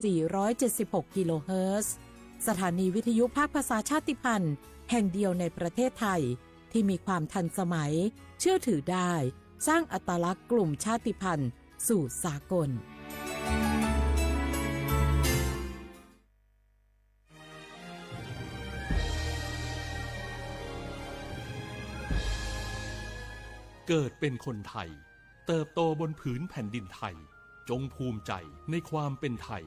สี่ร้อยเจ็ดสิบหก กิโลเฮิรตซ์ สถานีวิทยุภาคภาษาชาติพันธุ์แห่งเดียวในประเทศไทยที่มีความทันสมัย เชื่อถือได้ สร้างอัตลักษณ์กลุ่มชาติพันธุ์สู่สากล เกิดเป็นคนไทย เติบโตบนผืนแผ่นดินไทย จงภูมิใจในความเป็นไทย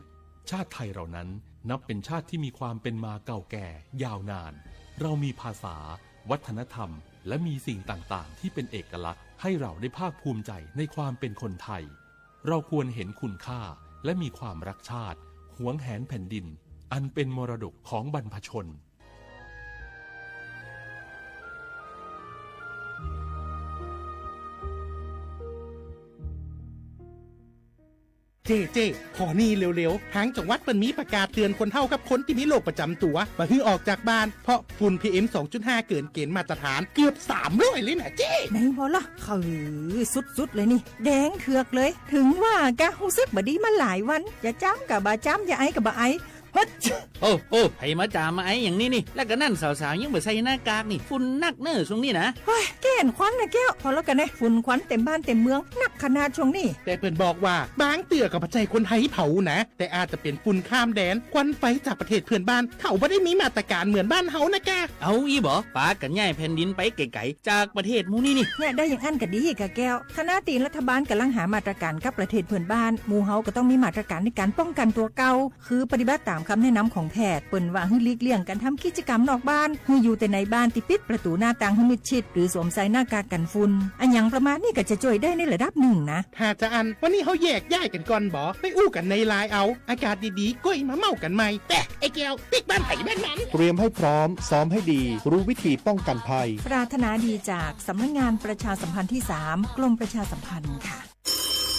ชาติไทยเรานั้นนับเป็นชาติที่มีความเป็นมาเก่าแก่ยาวนาน เรามีภาษา วัฒนธรรม และมีสิ่งต่างๆ ที่เป็นเอกลักษณ์ ให้เราได้ภาคภูมิใจในความเป็นคนไทย เราควรเห็นคุณค่า และมีความรักชาติ หวงแหนแผ่นดิน อันเป็นมรดกของบรรพชน เจ้ เจ้ ขอนี่เร็วๆ ทางจังหวัดเปิ้นมีประกาศเตือนคนเฒ่ากับคนตี้มีโรคประจ๋ำตั๋ว บ่าหื้อออกจากบ้าน เพราะฝุ่น พีเอ็ม สองจุดห้า เกินเกณฑ์มาตรฐานเกือบสามร้อยเลยนะเจ้ ไหนบ่ล่ะ เออ สุดๆ เลยนี่ แดงเถือกเลย ถึงว่ากะ ฮู้สึกบ่ดีมาหลายวัน จะจามกะบ่าจาม จะไอก็บ่าไอ เฮ้ย โอ้ โอ้ ใผมาจ๋ามาไออย่างนี้นี่ แล้วก็นั่นสาวๆ ยังบ่ใส่หน้ากากนี่ ฝุ่นนักเน่อช่วงนี้นะ เฮ้ย แก้นควันนะแก้ว พอแล้วกันนะ ฝุ่นควันเต็มบ้านเต็มเมือง นักขนาดช่วงนี้ แต่เปิ้นบอกว่า บางเตื้อก็บ่ใจ้คนไทยเผานะ แต่อาจจะเป๋นฝุ่นข้ามแดน ควันไฟจากประเทศเพื่อนบ้าน เขาบ่ได้มีมาตรการเหมือนบ้านเฮานะกะ เอาอี้บ่ ปากั๋นย้ายแผ่นดินไปไก๋ๆ จากประเทศหมู่นี้นี่ เนี่ย ได้อย่างอั้นก็ดีกะแก้ว ขณะตี้รัฐบาลก่ำลังหามาตรการกับประเทศเพื่อนบ้าน หมู่เฮาก็ต้องมีมาตรการในการป้องกันตั๋วเก่า คือปฏิบัติตามคำแนะนำของแพทย์ เปิ้นว่าหื้อหลีกเลี่ยงการทำกิจกรรมนอกบ้าน หื้ออยู่แต่ในบ้านตี้ปิดประตู๋หน้าต่างหื้อมิดชิด หรือสวมใส่หน้ากากกันฝุ่น อะหยังประมาณนี้ก็จะจ้วยได้ในระดับนึ่งนะ ถ้าจะอั้น วันนี้เฮาแยกย้ายกั๋นก่อนบ่ ไปอู้กั๋นในไลน์เอา อากาศดีๆ ก้อยมาเม้ากั๋นใหม่ แต่ไอ้แก้ว ปิ๊กบ้านไผบ้านมัน เตรียมให้พร้อม ซ้อมให้ดี รู้วิธีป้องกันภัย ปรารถนาดีจากสำนักงานประชาสัมพันธ์ที่สาม กรมประชาสัมพันธ์ค่ะ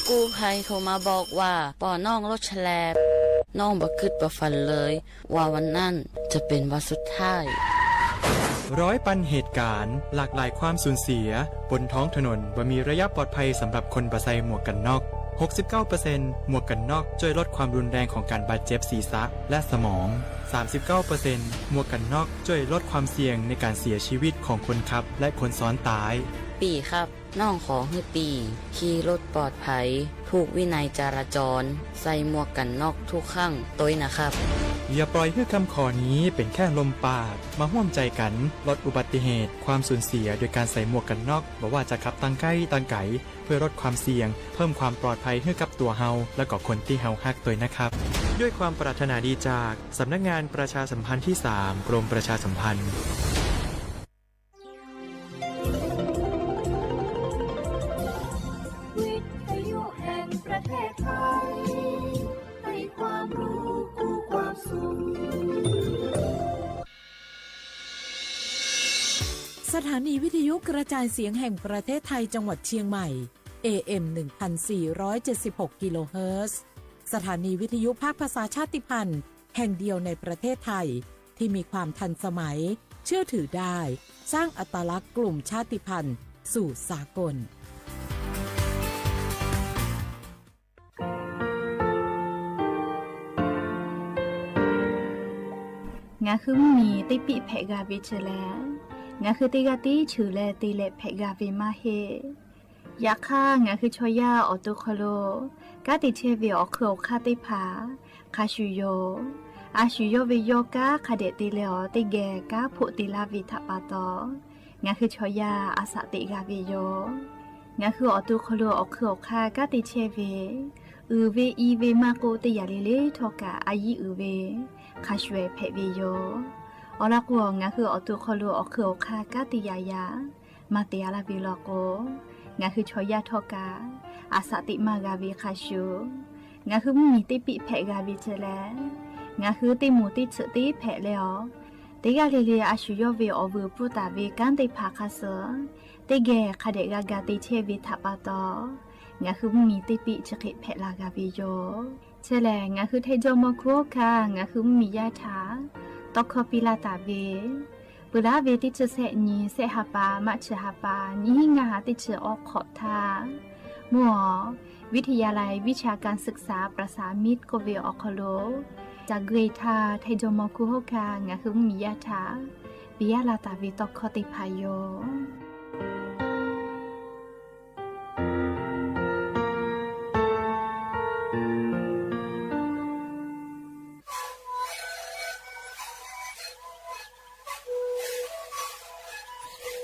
กู้ภัยโทรมาบอกว่า ป้อน้องรถแฉลบ น้องบ่คิดบ่ฝันเลย ว่าวันนั้นจะเป็นวันสุดท้าย ร้อยปันเหตุการณ์ หลากหลายความสูญเสีย บนท้องถนนบ่มีระยะปลอดภัยสำหรับคนบ่ใส่หมวกกันน็อก หกสิบเก้าเปอร์เซ็นต์ หมวกกันน็อกช่วยลดความรุนแรงของการบาดเจ็บศีรษะและสมอง สามสิบเก้าเปอร์เซ็นต์ หมวกกันน็อกช่วยลดความเสี่ยงในการเสียชีวิตของคนขับและคนซ้อนท้าย ปี่ครับ น้องขอหื้อปี่ขี่รถปลอดภัย ผูกวินัยจราจร ใส่หมวกกันน็อกทุกครั้งตวยนะครับ อย่าปล่อยหื้อคำขอนี้เป็นแค่ลมปาก มาฮ่วมใจ๋กั๋นลดอุบัติเหตุ ความสูญเสียโดยการใส่หมวกกันน็อก บ่ว่าจะขับตางใก้ตางไก๋ เพื่อลดความเสี่ยง เพิ่มความปลอดภัยหื้อกับตั๋วเฮา และก็คนตี้เฮาฮักตวยนะครับ ด้วยความปรารถนาดีจากสำนักงานประชาสัมพันธ์ที่สาม กรมประชาสัมพันธ์ วิทยุแห่งประเทศไทย ให้ความรู้คู่ความสุข สถานีวิทยุกระจายเสียงแห่งประเทศไทยจังหวัดเชียงใหม่ เอเอ็ม หนึ่งพันสี่ร้อยเจ็ดสิบหก กิโลเฮิรตซ์ สถานีวิทยุภาคภาษาชาติพันธุ์แห่งเดียวในประเทศไทยที่มีความทันสมัย เชื่อถือได้ สร้างอัตลักษณ์กลุ่มชาติพันธุ์สู่สากล Ngaˬ hui mvuhˇmiˬ teˇ piˆ hpehꞈ g'a ve chi lehˬ, ngaˬ hui teˇ g'aˇ tiˉ cheuˬ leh te leh hpehꞈ g'a ve maˇ heˆ. Yaꞈ hk'aˇ, ngaˬ hui chaw yaˇ awˬ to hk'aw lo kanˉ te chehˇ ve awˬ hk'eun awˬ hk'aˇ teˇ hpaˍ hk'a shuˍ yoˬ. A shuˍ yawˇ ve yawˇ kanˉ hk'a dehꞈ te leh awˬ teˇ geh kanˉ hpoˆ te laˇ ve htaꞈ pa taw, ngaˬ hui chaw yaˇ a shaꞈ teꞈ g'a ve yoˬ. Ngaˬ hui awˬ to hk'aw lo awˬ hk'eun awˬ hk'aˇ kanˉ te chehˇ ve, uiˍ ve i ve maˇ k'oˆ, teˇ yanˇ le le htawˇ kaꞈ a yiˉ uiˍ ve hk'a shuˍ ehˍ hpehꞈ ve yoˬ. Awˬ lawn k'o, ngaˬ hui awˬ to hk'aw lo awˬ hk'eun awˬ hk'aˇ kanˉ te yaꞈ yaꞈ maˇ te a laˇ ve law k'o, ngaˬ hui chaw yaˇ htawˇ kaꞈ a shaꞈ teꞈ maˇ g'a ve hk'a shuˍ, ngaˬ hui mvuhˇmiˬ teˇ piˆ hpehꞈ g'a ve chi lehˬ, ngaˬ hui teˇ moˍ teˇ tsuhꞈ teˇ hpehꞈ leh awˬ, teˇ g'aˇ le le a shuˍ yawˇ ve awˬ vuiˬ pfuhˇ taˍ ve kanˉ teˇ hpaˍ hk'a suhˍ teˇ geh hk'a dehꞈ g'a ga te chehˇ ve htaꞈ pa taw, ngaˬ hui mvuhˇmiˬ teˇ piˆ chi hk'e hpehꞈ la g'a ve yoˬ. Chi lehˬ, ngaˬ hui hteˇ jawˇmawˇ hkuˇ oˇ hkanˇ ngaˬ hui mvuhˇmiˬ yaˇ htaꞈ tawˇ hkawˇ piˇ laˇ taˍ ve, peuˬ laˉ ve teˇ chi sehˆ nyi sehˆ ha pa maˇ chi ha pa nyiˇ hinˉ ngaˇ ha teˇ chi awˬ hk'awꞈ htaˇ, mvuhˇ awˬ วิทยาลัยวิชาการศึกษาประสานมิตร k'oˆ ve awˬ hk'aw lo, caˬ gui htaˇ hteˇ jawˇ mawˇ kuˇ hoˉ hkanˇ ngaˬ hui mvuhˇmiˬ yaˇ htaꞈ piˇ yaˇ la taˍ ve tawˇ hkawˇ teˇ hpaˍ yoˬ.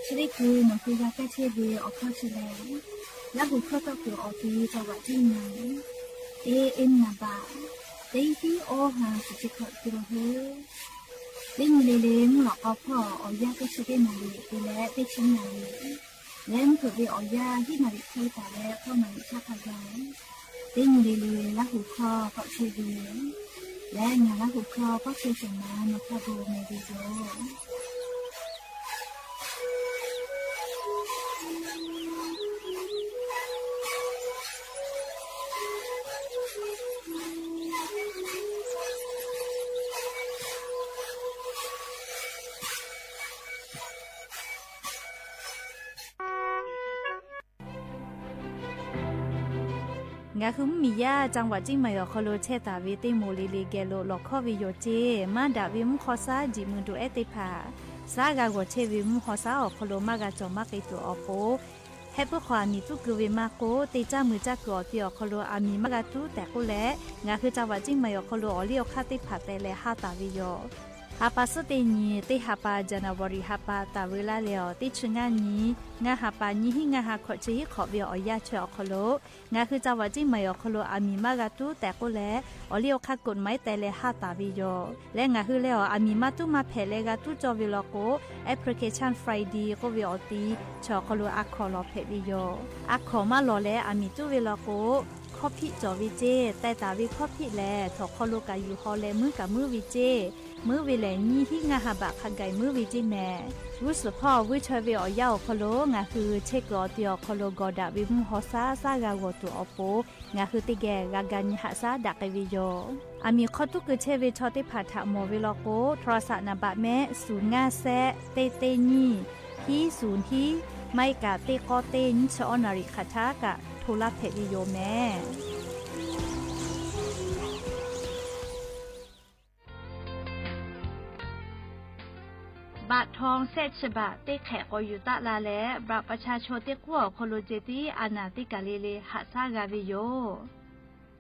Chi teˇ hkui nawˬ hui g'a kaˇ chehˇ ve awˬ hkawˇ chi lehˬ, Laˇ huˍ hkawˇ tawˇ kuiˬ awˬ ti caˇ vaꞈ tiˉ nyi, teˇ eˉ naˍ baꞈ, teˇ hiˉ awˇ ha shiˍ chi hkawꞈ te la hui. Teˇ nyi le le mvuhˇ lawꞈ k'aw hpawˇ awˬ yanˇ teˇ chi teˇ naˍ riˍ te leh teˇ chi naˍ riˍ leh mvuhˇ hpeuꞈ ve awˬ yanˇ hiˉ naˍ riˍ hk'e taˍ leh hkawˇ naˍ riˍ htaˇ hk'a gaˬ, teˇ nyi le le Laˇ huˍ hkawˇ k'awꞈ chehˇ ve lehˬ, ngaˬ Laˇ huˍ hkawˇ k'awꞈ chehˇ shehˍ ma nawˬ hk'a gu meh ve yoˬ. Ngaˬ hui mvuhˇmiˬ yaˇ จังหวัดเชียงใหม่ awˬ hk'aw lo chehˇ taˍ ve teˇ moˍ le le geh lo lawˬ hkawˇ ve yoˬ ceˇ. Maˇ daꞈ ve mvuhˇ hk'aw shaˉ jiꞈ mui doꞈ ehˉ teˇ hpaˍ, shaˉ g'a g'awˬ chehˇ ve mvuhˇ hk'aw shaˉ awˬ hk'aw lo maˇ g'a cawˬ maˇ k'ai tuˬ awˬ pon, heh puiˉ hk'aw aˬ miˍ tuˉ keu ve maˇ k'oˆ, teˇ caˇ mui caˇ kuiˬ awˬ ti awˬ hk'aw lo aˬ miˍ maˇ g'a tuˉ tehꞈ k'oˆ leh, ngaˬ hui จังหวัดเชียงใหม่ awˬ hk'aw lo awˬ liˇ awˬ hk'aˇ teˇ hpaˍ teh leh haˇ taˍ ve yoˬ. Ha pa suhˉ teˇ nyi, teˇ ha pa January ha pa taˍ ve laˇ leh awˬ teˇ chi ngaˇ nyi, ngaˇ ha pa nyiˇ hiˉ ngaˇ ha hkawꞈ chi hiˉ hk'awꞈ ve awˬ yanˇ chaweh awˬ hk'aw lo, ngaˬ hui จังหวัดเชียงใหม่ awˬ hk'aw lo aˬ miˍ maˇ g'a tuˉ tehꞈ k'oˆ leh, awˬ liˇ awˬ hk'aˇ กฎหมาย teh leh haˇ taˍ ve yoˬ. Leh ngaˬ hui leh awˬ aˬ miˍ maˇ tuˉ maˇ hpehꞈ leh g'a tuˉ cawˇ ve law k'o, Application Friday k'oˆ ve awˬ ti chi awˬ hk'aw lo a hkawˍ lawˬ hpehꞈ ve yoˬ. A hkawˍ maˇ lawˬ leh aˬ miˍ tuˉ ve law k'o, hkawˇ hpiˆ cawˬ ve ceˇ. Teh taˍ ve hkawˇ hpiˆ lehˬ, htawnˍ hk'aw lo kaꞈ yuˬ haw leh muiˉ kaꞈ muiˉ ve ceˇ. Muiˉ ve lehˬ, nyiˇ hiˉ ngaˇ ha baꞈ hk'a gaˬ muiˉ ve ceˇ mehˍ. G'uˇ suhˍ hpawˇ vuiˇ chaweh ve awˬ yanˇ awˬ hk'aw lo ngaˬ hui chehˇ kuiˬ awˬ ti awˬ hk'aw lo gawˬ daꞈ ve mvuhˇ hk'aw shaˉ shaˉ g'a g'awˬ tuˬ awˬ pon, ngaˬ hui teˇ geh g'a ga nyi haꞈ shaˉ daꞈ k'ai ve yoˬ. Aˬ miˍ hk'aw tuˉ keu chehˇ ve chaw teˇ hpaˍ htaꞈ mawˬ ve law k'o, โทรศัพท์ naˍ baꞈ mehˆ suhˍ ngaˇ sehˆ teˇ teˇ nyiˇ hiˉ suhˍ hiˉ, maˇ heˆ kaꞈ teˇ k'awˇ teˇ nyiˇ chi awˇ naˍ riˍ hk'aˬ htaˇ kaꞈ hto laˇ hpehꞈ ve yoˬ mehˍ. Baꞈ htaw shehˆ chi baꞈ teˇ hk'ehꞈ k'awꞈ yuˬ taˆ la leh, บัตรประชาชน teˇ k'uˉ awˬ hk'aw lo ceh tiˉ a naˍ teˇ kaˬ le le haꞈ shaˉ g'a ve yoˬ.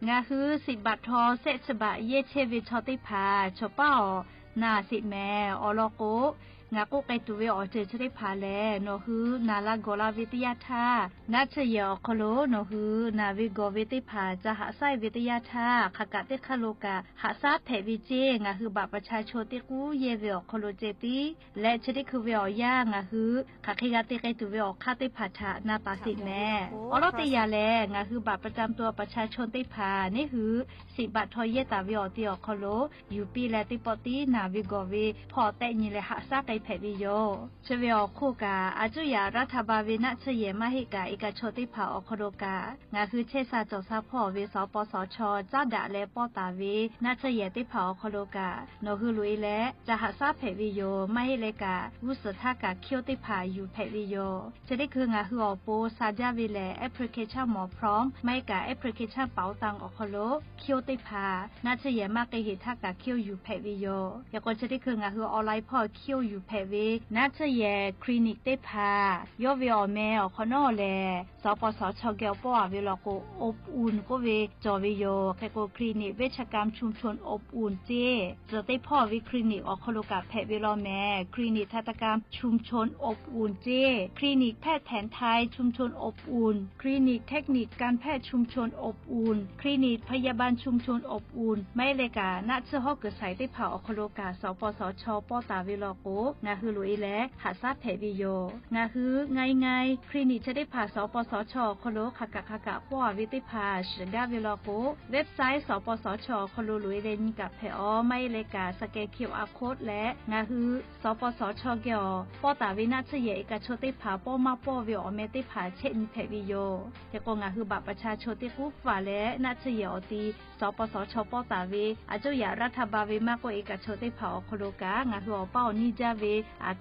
Ngaˬ hui siꞈ baꞈ htaw shehˆ chi baꞈ yehˇ chehˇ ve chaw teˇ hpaˍ chaw paˉ awˬ naˍ sheˍ mehˍ. Awˬ lawn k'o, ngaˬ k'oˆ k'ai tuˬ ve awˬ ceuˬ chi teˇ hpaˍ lehˬ, nawˬ hui naˍ la gawˬ la ve teˇ yanˇ htaˇ, naˆ tsuhˇ yehˬ awˬ hk'aw lo nawˬ hui naˍ ve gawˬ ve teˇ hpaˍ ca haꞈ shaˉ ve teˇ yanˇ htaˇ, hk'aˬ kaꞈ teˇ hk'aˇ lo kaꞈ haꞈ shaˉ hpehꞈ ve ceˇ. Ngaˬ hui บัตรประชาชน teˇ k'uˉ yehˇ ve awˬ hk'aw lo ceh tiˉ leh, chi teˇ hkui ve awˬ yanˇ ngaˬ hui hk'aˬ hk'e g'a te k'ai tuˬ ve awˬ hk'aˇ teˇ hpaˍ htaꞈ na taˍ sheˍ mehˍ. Awˬ lawn teˇ yanˇ lehˬ, ngaˬ hui บัตรประจำตัวประชาชน teˇ hpaˍ neˉ hui siꞈ baꞈ htaw yehˇ taˍ ve awˬ ti awˬ hk'aw lo yuˬ piˇ leh, teˇ pawˆ tiˉ naˍ ve gawˬ ve hpawˇ tehˆ nyi leh haꞈ shaˉ k'ai hpehꞈ ve yoˬ. Chi ve awˬ hk'oˆ kaꞈ, a cuˇ yaꞈ รัฐบาล ve naˆ tsuhˇ yehˬ maˇ heˆ kaꞈ, e kaꞈ chaw teˇ hpaˍ awˬ hk'aw lo kaꞈ, ngaˬ hui chehˇ sha cawˬ sha hpawˇ ve สปสช. caˉ daꞈ leh pawˇ taˍ ve naˆ tsuhˇ yehˬ teˇ hpaˍ awˬ hk'aw lo kaꞈ, nawˬ hui loꞈ e leh ca haꞈ shaˉ hpehꞈ ve yoˬ. Maˇ heˆ leh kaꞈ, g'uˇ suhˍ htaˇ kaꞈ คิว teˇ hpaˍ yuˬ hpehꞈ ve yoˬ. Chi teˇ hkui ngaˬ hui awˬ pon sha jaˇ ve lehˬ, application mawˬ พร้อม maˇ heˆ kaꞈ application เป๋าตัง awˬ hk'aw lo คิว teˇ hpaˍ naˆ tsuhˇ yehˬ maˇ k'ai heˍ htaˇ kaꞈ คิว yuˬ hpehꞈ ve yoˬ. Hk'e k'o, chi teˇ hkui ngaˬ hui online hpawˇ คิว yuˬ hpehꞈ ve naˆ tsuhˇ yehˬ คลินิก teˇ hpaˍ yawˇ ve awˬ meh awˬ hk'awꞈ nawˉ lehˬ, สปสช. geh awˬ pawˆ a ve law k'o, อบอุ่น k'oˆ ve cawˬ ve yoˬ. Hk'e k'o, คลินิกเวชกรรมชุมชนอบอุ่น ceˇ. Tcuhˬ teˇ hpawˇ ve คลินิก awˬ hk'aw lo kaꞈ hpehꞈ ve law mehˍ. คลินิกทันตกรรมชุมชนอบอุ่น ceˇ. คลินิกแพทย์แผนไทยชุมชนอบอุ่น คลินิกเทคนิคการแพทย์ชุมชนอบอุ่น คลินิกพยาบาลชุมชนอบอุ่น maˇ heˆ leh kaꞈ, naˆ tsuhˇ hawˉ kuiˬ shaiˍ teˇ hpaˍ awˬ hk'aw lo kaꞈ สปสช. pawˇ taˍ ve law k'o, ngaˬ hui loꞈ e leh haꞈ shaˉ hpehꞈ ve yoˬ. Ngaˬ hui ง่ายๆ คลินิก chi teˇ hpaˍ สปสช. awˬ hk'aw lo hk'aˬ kaꞈ hk'aˬ kaꞈ pawˇ a ve teˇ hpaˍ shiˍ gaˇ ve law k'o, website สปสช. awˬ hk'aw lo loꞈ e leh nyi kaꞈ hpehꞈ awˬ. Maˇ heˆ leh kaꞈ, scan QR code leh ngaˬ hui สปสช. geh awˬ pawˇ taˍ ve naˆ tsuhˇ yehˬ e kaꞈ chaw teˇ hpaˍ pawˇ maˇ pawˇ ve awˬ meh teˇ hpaˍ chehˇ nyi hpehꞈ ve yoˬ. Hk'e k'o, ngaˬ hui บัตรประชาชน teˇ k'uˉ faˍ leh naˆ tsuhˇ yehˬ awˬ ti สปสช. pawˇ taˍ ve a cuˇ yaꞈ รัฐบาล ve maˇ k'oˆ, e kaꞈ chaw teˇ hpaˍ awˬ hk'aw lo kaꞈ, ngaˬ hui awˬ paˇ awˬ niˇ jaˇ ve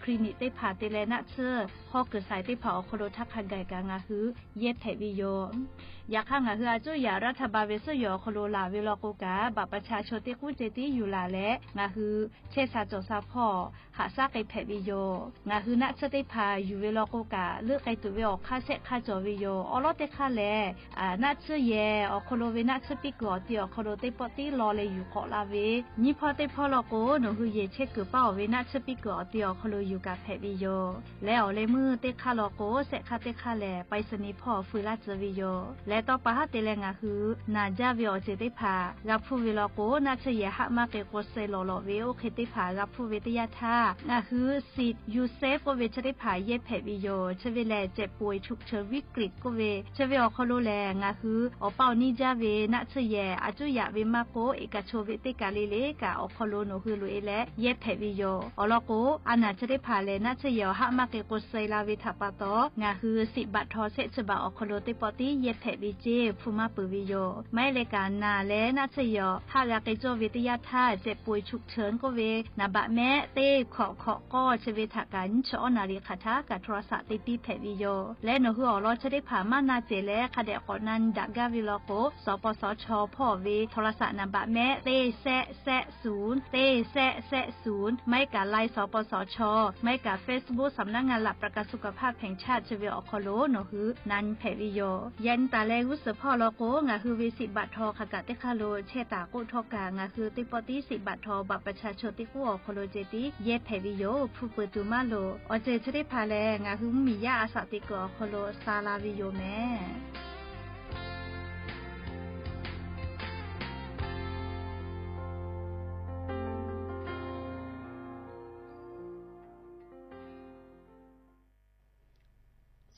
คลินิก teˇ hpaˍ te leh naˆ tsuhˇ hawˉ kuiˬ shaiˍ teˇ hpaˍ awˬ hk'aw lo htaˇ hk'a gaˬ kaꞈ ngaˬ hui yehˇ hpehꞈ ve yoˬ. Yaꞈ hk'aˇ, ngaˬ hui a cuˇ yaꞈ รัฐบาล ve suhˉ yehˬ awˬ hk'aw lo laˬ ve law k'o kaꞈ, บัตรประชาชน teˇ k'uˉ ceh tiˉ yuˬ laˬ leh, ngaˬ hui chehˇ sha cawˬ sha hpawˇ haꞈ shaˉ k'ai hpehꞈ ve yoˬ. Ngaˬ hui naˆ tsuhˇ teˇ hpaˍ yuˬ ve law k'o kaꞈ, leuˆ k'ai tuˬ ve awˬ hk'aˇ shehˆ hk'aˇ cawˬ ve yoˬ. Awˉ lawˉ teˇ hk'aˇ lehˬ, naˆ tsuhˇ yehˬ awˬ hk'aw lo ve naˆ tsuhˇ piˇ kuiˬ awˬ ti awˬ hk'aw lo teˇ pawˆ tiˉ law leh yuˬ k'awꞈ la ve, nyiˇ hpawˇ teˇ hpawˇ law k'o, nawˬ hui yehˬ chehˇ kuiˬ paˇ awˬ ve naˆ tsuhˇ piˇ kuiˬ awˬ ti awˬ hk'aw lo yuˬ kaꞈ hpehꞈ ve yoˬ. Leh awˬ leh meuˇ teˇ hk'aˇ law k'o, shehˆ hk'aˇ teˇ hk'aˇ lehˬ, ไปรษณีย์ hpawˇ fuiˍ laˇ tcuh ve yoˬ. Leh tawˇ pa haˉ te leh ngaˬ hui naˬ jaˇ ve awˬ ceuˬ teˇ hpaˍ g'a hpuˇ ve law k'o, naˆ tsuhˇ yehˬ haˆ maˇ k'e k'o suh lawˬ lawꞈ ve oˇ hk'e teˇ hpaˍ g'a hpuˇ ve teˇ yanˇ htaˇ, ngaˬ hui สิทธิ์ยูเซฟ k'oˆ ve chi teˇ hpaˍ yehˇ hpehꞈ ve yoˬ. Chi ve lehˬ เจ็บป่วยฉุกเฉินวิกฤต k'oˆ ve, chi ve awˬ hk'aw lo lehˬ ngaˬ hui awˬ paˇ awˬ niˇ jaˇ ve naˆ tsuhˇ yehˬ a cuˇ yaꞈ ve maˇ k'oˆ, eˍ kaˍ cho ve teˇ kaˬ le le kaꞈ awˬ hk'aw lo nawˬ hui loꞈ e leh yehˇ hpehꞈ ve yoˬ. Awˬ lawn k'o, a naˬ chi teˇ hpaˍ lehˬ naˆ tsuhˇ yehˬ awˬ haˆ maˇ k'e k'o suh la ve htaꞈ pa taw, ngaˬ hui สิทธิ์บัตรทอง shehˆ chi baꞈ awˬ hk'aw lo teˇ pawˆ tiˉ yehˇ hpehꞈ ve ceˇ hpu maˇ peuˬ ve yoˬ. Maˇ heˆ leh kaꞈ naˬ leh naˆ tsuhˇ yehˬ awˬ haˆ g'a k'ai cawˇ ve teˇ yanˇ htaˇ เจ็บป่วยฉุกเฉิน k'oˆ ve naˍ baꞈ mehˆ teˇ hkawꞈ hkawꞈ k'awˇ chi ve htaꞈ kaꞈ nyiˇ chi awˉ naˍ riˍ hk'aˬ htaˇ kaꞈ โทรศัพท์ te piˇ hpehꞈ ve yoˬ. Leh nawˬ hui awˬ lawn chi teˇ hpaˍ maˇ na cehˬ leh hk'a dehꞈ k'awꞈ na nyi daꞈ gaˇ ve law k'o, สปสช hpawˇ ve โทรศัพท์ naˍ baꞈ mehˆ teˇ shehˆ shehˆ ศูนย์ teˇ shehˆ shehˆ ศูนย์, maˇ heˆ kaꞈ ไลน์ สปสช, maˇ heˆ kaꞈ เฟซบุ๊ก สำนักงานหลักประกันสุขภาพแห่งชาติ chi ve awˬ hk'aw lo nawˬ hui na nyi hpehꞈ ve yoˬ. Yaꞈ nyi taˍ leh g'uˇ suhˍ hpawˇ law k'o, ngaˬ hui ve สิทธิ์บัตรทอง hk'aˬ kaꞈ teˇ hk'aˇ lo chehˇ taˍ k'oˆ htawˇ kaꞈ, ngaˬ hui teˇ pawˆ tiˉ สิทธิ์บัตรทอง บัตรประชาชน teˇ k'uˉ awˬ hk'aw lo ceh tiˉ yehˇ hpehꞈ ve yoˬ. Hpu peuˬ tuˬ maˇ loˍ. Awˬ ceuˬ chi teˇ hpaˍ lehˬ, ngaˬ hui mvuhˇmiˬ yaˇ a shaꞈ teꞈ kuiˬ awˬ hk'aw lo sha la ve yoˬ mehˍ.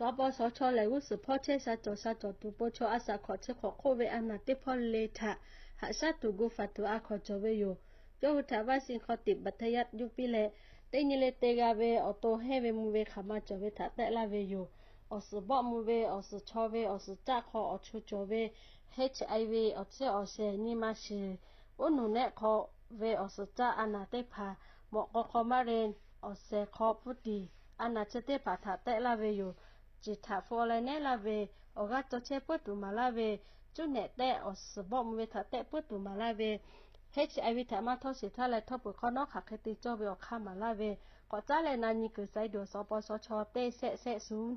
Sawˉ pawˇ shawˉ chaw lehˬ, g'uˇ suhˍ hpawˇ chehˇ sha cawˬ sha cawˬ tuˬ po chaw a shaꞈ hk'awꞈ chi hk'awꞈ hk'oˆ ve a naˬ teˇ hpawˇ le htaꞈ haꞈ shaˉ tuˬ gu faˍ tuˬ a hkawˍ cawˬ ve yoˬ. Yawˇ hui htaꞈ vaˇ shi hk'aw tiꞈ baˬ htaˇ yaˇ yuˇ piˇ leh, teˇ nyi le te g'a ve awˬ to hehnˇ ve mvuh ve hk'aˬ ma cawˬ ve htaꞈ tehˆ laˇ ve yoˬ. Awˬ suhˍ bawˆ mvuh ve, awˬ suhˍ chaw ve, awˬ suhˍ caˆ hk'aw awˬ chu cawˬ ve, HIV awˬ tcuhˉ awˬ shehˍ, nyi ma shiˍ, uˉ nuˬ nehˆ hk'aw ve awˬ suhˍ caˆ a naˬ teˇ hpaˍ, mawꞈ k'aw hk'aw maˇ ren, awˬ shehˍ hk'aw pfuhˇ tiˍ, a naˬ chi teˇ hpaˍ htaꞈ tehˆ laˇ ve yoˬ. Ciˬ htaꞈ hpu aw leh nehˉ laˇ ve, awˬ g'aˇ caw chehˇ puiˉ tuˬ maˍ laˇ ve, cuˉ nehꞈ tehˆ awˬ suhˍ bawˆ mvuh ve htaꞈ tehˆ puiˉ tuˬ maˍ laˇ ve, HIV htaꞈ maˇ htawˇ shiˍ htaˇ leh htawˇ peuˬ hk'awˇ nawˉ hk'aˬ hk'e te cawˇ ve awˬ hk'aˇ maˍ laˇ ve, k'awꞈ caˉ leh na nyi kuiˬ saiˍ duˬ sawˉ pawˇ shawˉ chaw teˇ shehˆ shehˆ ศูนย์,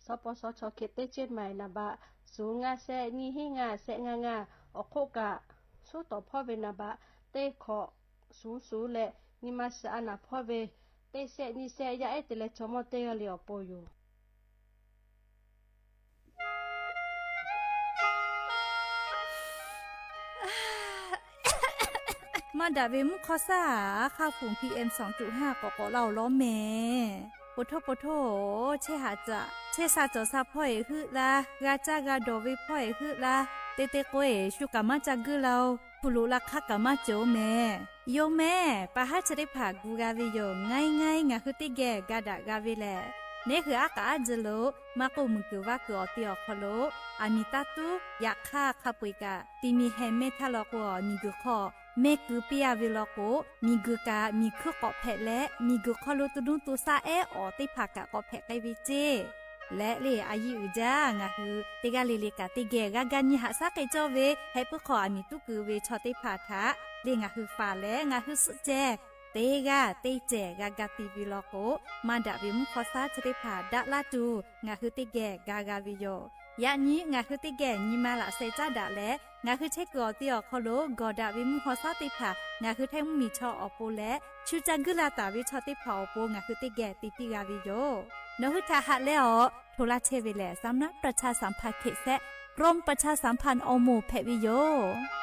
sawˉ pawˇ shawˉ chaw hkiˆ teˇ chehˇ maˬ naˍ baꞈ ศูนย์ ngaˇ shehˆ nyiˇ hinˉ ngaˇ shehˆ ngaˇ ngaˇ, awˬ hk'oˆ kaꞈ suˉ tawˍ hpawˇ ve naˍ baꞈ teˇ hkawꞈ suˍ suˍ leh nyi ma shiˍ a naˬ hpawˇ ve teˇ shehˆ nyiˇ shehˆ yaˇ ehˉ te leh chaw mawˇ teˇ g'aˇ le awˬ pon yoˬ. Maˇ daꞈ ve mvuhˇ hk'awˇ saˉ, aˉ hk'aˇ hpu PM สองจุดห้า k'awꞈ k'awꞈ laˇ-oˬ lawˉ mehˍ. Poˬ htoˇ poˬ htoˇ, chehˇ haꞈ caꞈ chehˇ sha cawˬ sha hpawˇ eˬ heuˆ laˇ, g'a caˇ g'a dawˬ ve hpawˇ eˬ heuˆ laˇ, te te k'o eˬ shu kaꞈ maˇ ca guiˇ laˇ-oˬ. Hpu loꞈ la hk'aˇ kaꞈ maˇ cawˬ-oˬ mehˍ. Yoˬ mehˍ, pa haˉ chi teˇ hpaˍ gu g'a ve yoˬ. Ngaˇ e ngaˇ e ngaˬ hui teˇ geh ga daꞈ g'a ve lehˬ, neˉ hui aˉ k'aꞈ aˉ jeh lo maˇ k'oˆ, muiˬ guiˬ vaˇ kuiˬ awˬ te awˬ hk'aw lo aˬ miˍ taˇ tuˉ yaꞈ hk'aˇ hk'a peu eˬ kaꞈ, ti mi heh mehˇ htaˇ law k'o, miˬ guiˬ hk'aw mehˇ keu piˇ a ve law k'o, miˬ guiˬ kaꞈ miˬ hkuiˇ k'awꞈ hpehꞈ leh, miˬ guiˬ hk'aw lo to nuˇ to shaˆ ehˉ awˬ teˇ hpaˍ kaꞈ k'awꞈ hpehꞈ k'ai ve ceˇ. Leh le a yiˇ uiˍ jaˇ, ngaˬ hui teˇ g'aˇ le le kaꞈ teˇ geh g'a ga nyi haꞈ shaˉ k'ai cawˇ ve, heh puiˉ hk'aw aˬ miˍ tuˉ keu ve chaw teˇ hpaˍ htaꞈ le ngaˬ hui faˍ leh ngaˬ hui suhˆ ceh teˇ g'aˇ teˇ cehˬ g'a ga ti ve law k'o, maˇ daꞈ ve mvuhˇ hk'awˇ saˉ chi teˇ hpaˍ daꞈ laˇ tuˬ ngaˬ hui teˇ geh ga g'a ve yoˬ. Yaꞈ nyi ngaˬ hui teˇ geh nyi ma laꞈ sheh caˉ daꞈ leh, ngaˬ hui chehˇ kuiˬ awˬ te awˬ hk'aw lo gawˬ daꞈ ve mvuhˇ hk'awˇ saˉ teˇ hpaˍ ngaˬ hui htaiˇ mvuhˇmiˬ chaw awˬ pon leh, chu ca guiˇ la taˍ ve chaw teˇ hpaˍ awˬ pon ngaˬ hui teˇ geh te piˇ g'a ve yoˬ. Nawˬ hui htaꞈ haꞈ leh awˬ hto laˇ chehˇ ve lehˬ, สำนักประชาสัมพันธ์เขต แซะ กรมประชาสัมพันธ์ awˬ moˍ hpehꞈ ve yoˬ.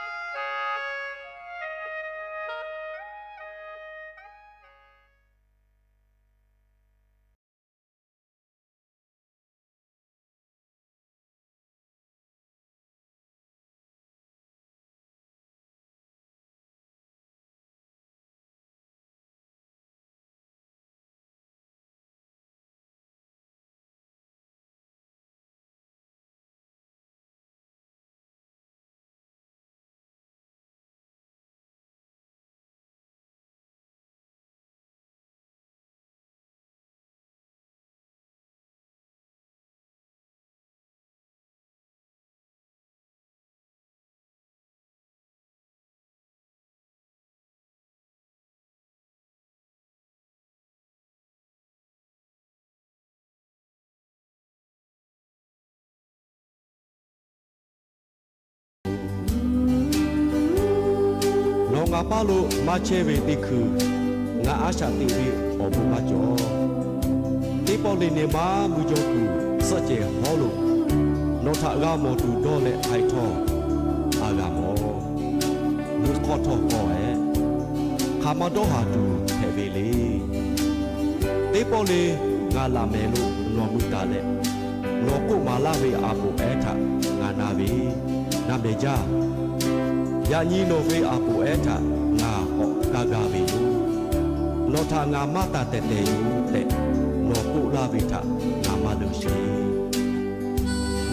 Ngaˬ paˇ lo maˇ chehˇ ve teˇ hkui, ngaˬ a shaꞈ teꞈ ve awˬ bon maˇ cawˬ. Teˇ pawˆ le nehˬ maˇ mui jaw kuiˬ suhˆ cehˬ hawˉ lo, nawˬ htaꞈ g'a mawˬ tuˬ dawˇ leh k'ai htawˇ, a g'a mawˬ. Nyi hk'awˇ htawˇ kawˆ-eˬ, hk'aˬ ma dawˇ haˍ tuˬ hpehꞈ ve le. Teˇ pawˆ le ngaˬ laꞈ mehˍ lo nawˬ mui taˍ leh, nawˬ k'oˆ maˍ laˇ ve aˬ poˍ ehˉ htaꞈ ngaˬ na ve, na mehˍ jaˇ. Yaꞈ nyi nawˬ ve aˬ poˍ ehˉ htaꞈ ngaˬ k'awꞈ kaˇ gaˇ ve yoˬ. Nawˬ htaꞈ ngaˬ maˇ taˍ tehˬ tehˬ yoˬ tehꞈ nawˬ k'oˆ laˇ ve htaꞈ ngaˬ maˇ leuˬ sheˍ.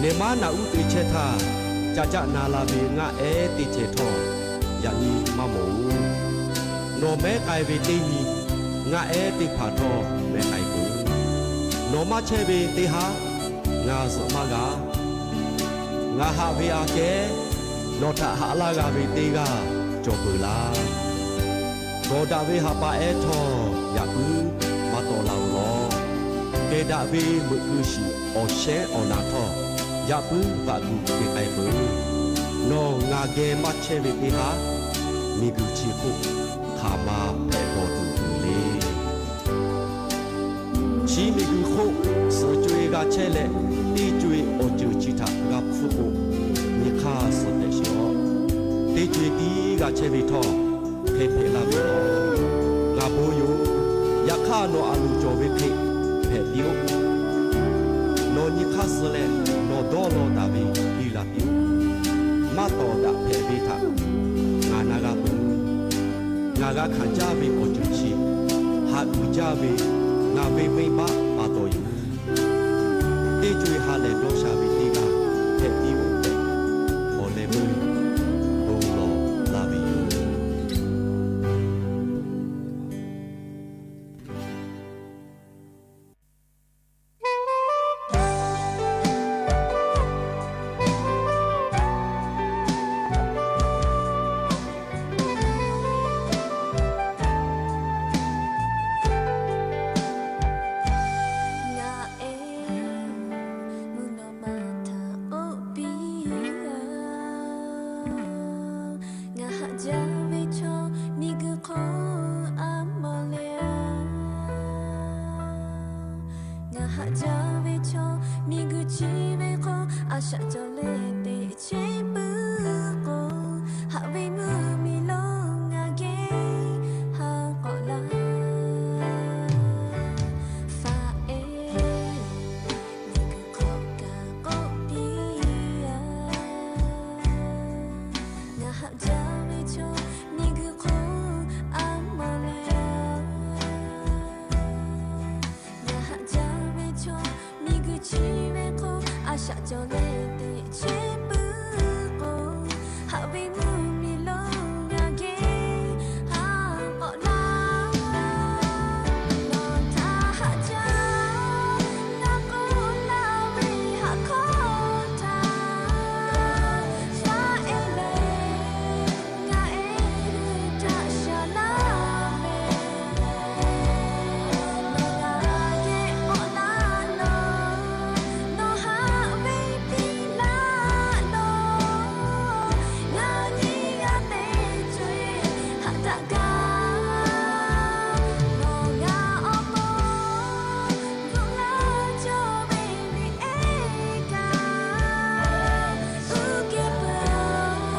Nehˬ maˉ naꞈ uˉ te chehˇ htaˇ, ca caˆ na la ve ngaˆ ehˉ teˇ cehˬ htawˇ, yaꞈ nyi maˇ mawˬ-oˬ. Nawˬ mehˉ k'ai ve teˇ nyi ngaˆ ehˉ teˇ hpaˍ htawˇ mehˉ k'ai peuˬ. Nawˬ maˇ chehˇ ve teˇ haˉ ngaˬ zuhꞈ maˇ g'a. Ngaˬ haꞈ ve aꞈ kehˉ nawˬ htaꞈ haꞈ laˇ g'a ve teˇ g'aˇ cawˬ peuˬ laˇ. Gawˬ daꞈ ve ha pa ehˉ htawˇ yaꞈ puiˉ maˇ tawˆ la-o lawˬ. Kehˬ daꞈ ve meuꞈ keu shiˍ awˬ shehnˉ awˬ naˍ htawˇ yaꞈ puiˉ vaꞈ gu te k'ai peuˬ. Nawˬ ngaˬ geh maˇ chehˇ ve teˇ haˉ miˬguiˬ chi hk'oˆ hk'aˬ ma hpehꞈ bawˬ tuˬ uiˍ le. Chi miˬguiˬ hk'oˆ suhˍ co-e g'a chehˇ leh, teˇ co-e awˬ ceuˬ chi htaꞈ g'a hpfuhˇ k'o, nyi hk'aˇ suh hpehꞈ sheˍ-oꞈ. Teˇ co-e tiˉ g'a chehˇ ve htawˇ, hk'e hpehꞈ laˇ ve yoˬ. Ngaˬ bon yoˬ. Yaꞈ hk'aˇ nawˬ aˬ loˍ cawˬ ve hk'e hpehꞈ piˇ-oˆ. Nawˬ nyi hk'aˇ suh leh nawˬ dawˇ law taˍ ve piˇ la piˇ-oˆ. Maˇ tawˍ daꞈ hpehꞈ ve htaꞈ ngaˬ na g'a peuˬ. Ngaˬ g'a hkanˍ jaˇ ve awˬ ceuˬ chi haꞈ kuiˬ jaˇ ve ngaˬ ve venˇ baˆ pa taw yoˬ. Teˇ co-e ha lehˬ dawˇ sha ve teˇ g'aˇ hpehꞈ piˇ-oˆ tehꞈ, awˬ leh meuˇ bon lawˬ laˇ ve yoˬ. Ngaˬ ehˉ mvuhˇ naw ma htaꞈ k'oˆ piˇ-a. Ngaˬ haꞈ jaˇ ve chaw miˬguiˬ hk'oˆ a mawˬ le-a. Ngaˬ haꞈ jaˇ ve chaw miˬguiˬ chi ve hk'oˆ a shaꞈ cawˬ leh teꞈ chehˇ puiˉ k'o, haꞈ ve mvuhˇ miˬ lonˉ ngaˬ geh ha k'awꞈ laˇ. Faˍ ehˉ, miˬguiˬ hk'aw kaꞈ k'oˆ piˇ-a. Ngaˬ haꞈ jaˇ ve chaw miˬguiˬ hk'oˆ a mawˬ le-a. Ngaˬ haꞈ jaˇ ve chaw miˬguiˬ chi ve hk'oˆ a shaꞈ cawˬ leh teꞈ chehˇ puiˉ k'o, haꞈ ve mvuhˇ miˬ lonˉ ngaˬ geh ha k'awꞈ laˇ. Nawˬ htaꞈ haꞈ jaˇ, ngaˬ k'oˆ laˇ ve haꞈ hkawˇ htaꞈ shaˉ ehˉ leh, ngaˬ ehˉ hui htaꞈ shaˍ laˇ ve, nawˬ g'a geh k'awꞈ laˇ nawˬ, nawˬ haꞈ ve piˇ laˇ nawˬ, ngaˬ nyi g'a teˇ co-e haꞈ daꞈ gaˇ. Nawˬ g'a awˬ pon bvuhꞈ laˇ cawˇ ve miˬ ehˉ kaꞈ, uˉ kehˬ peuˬ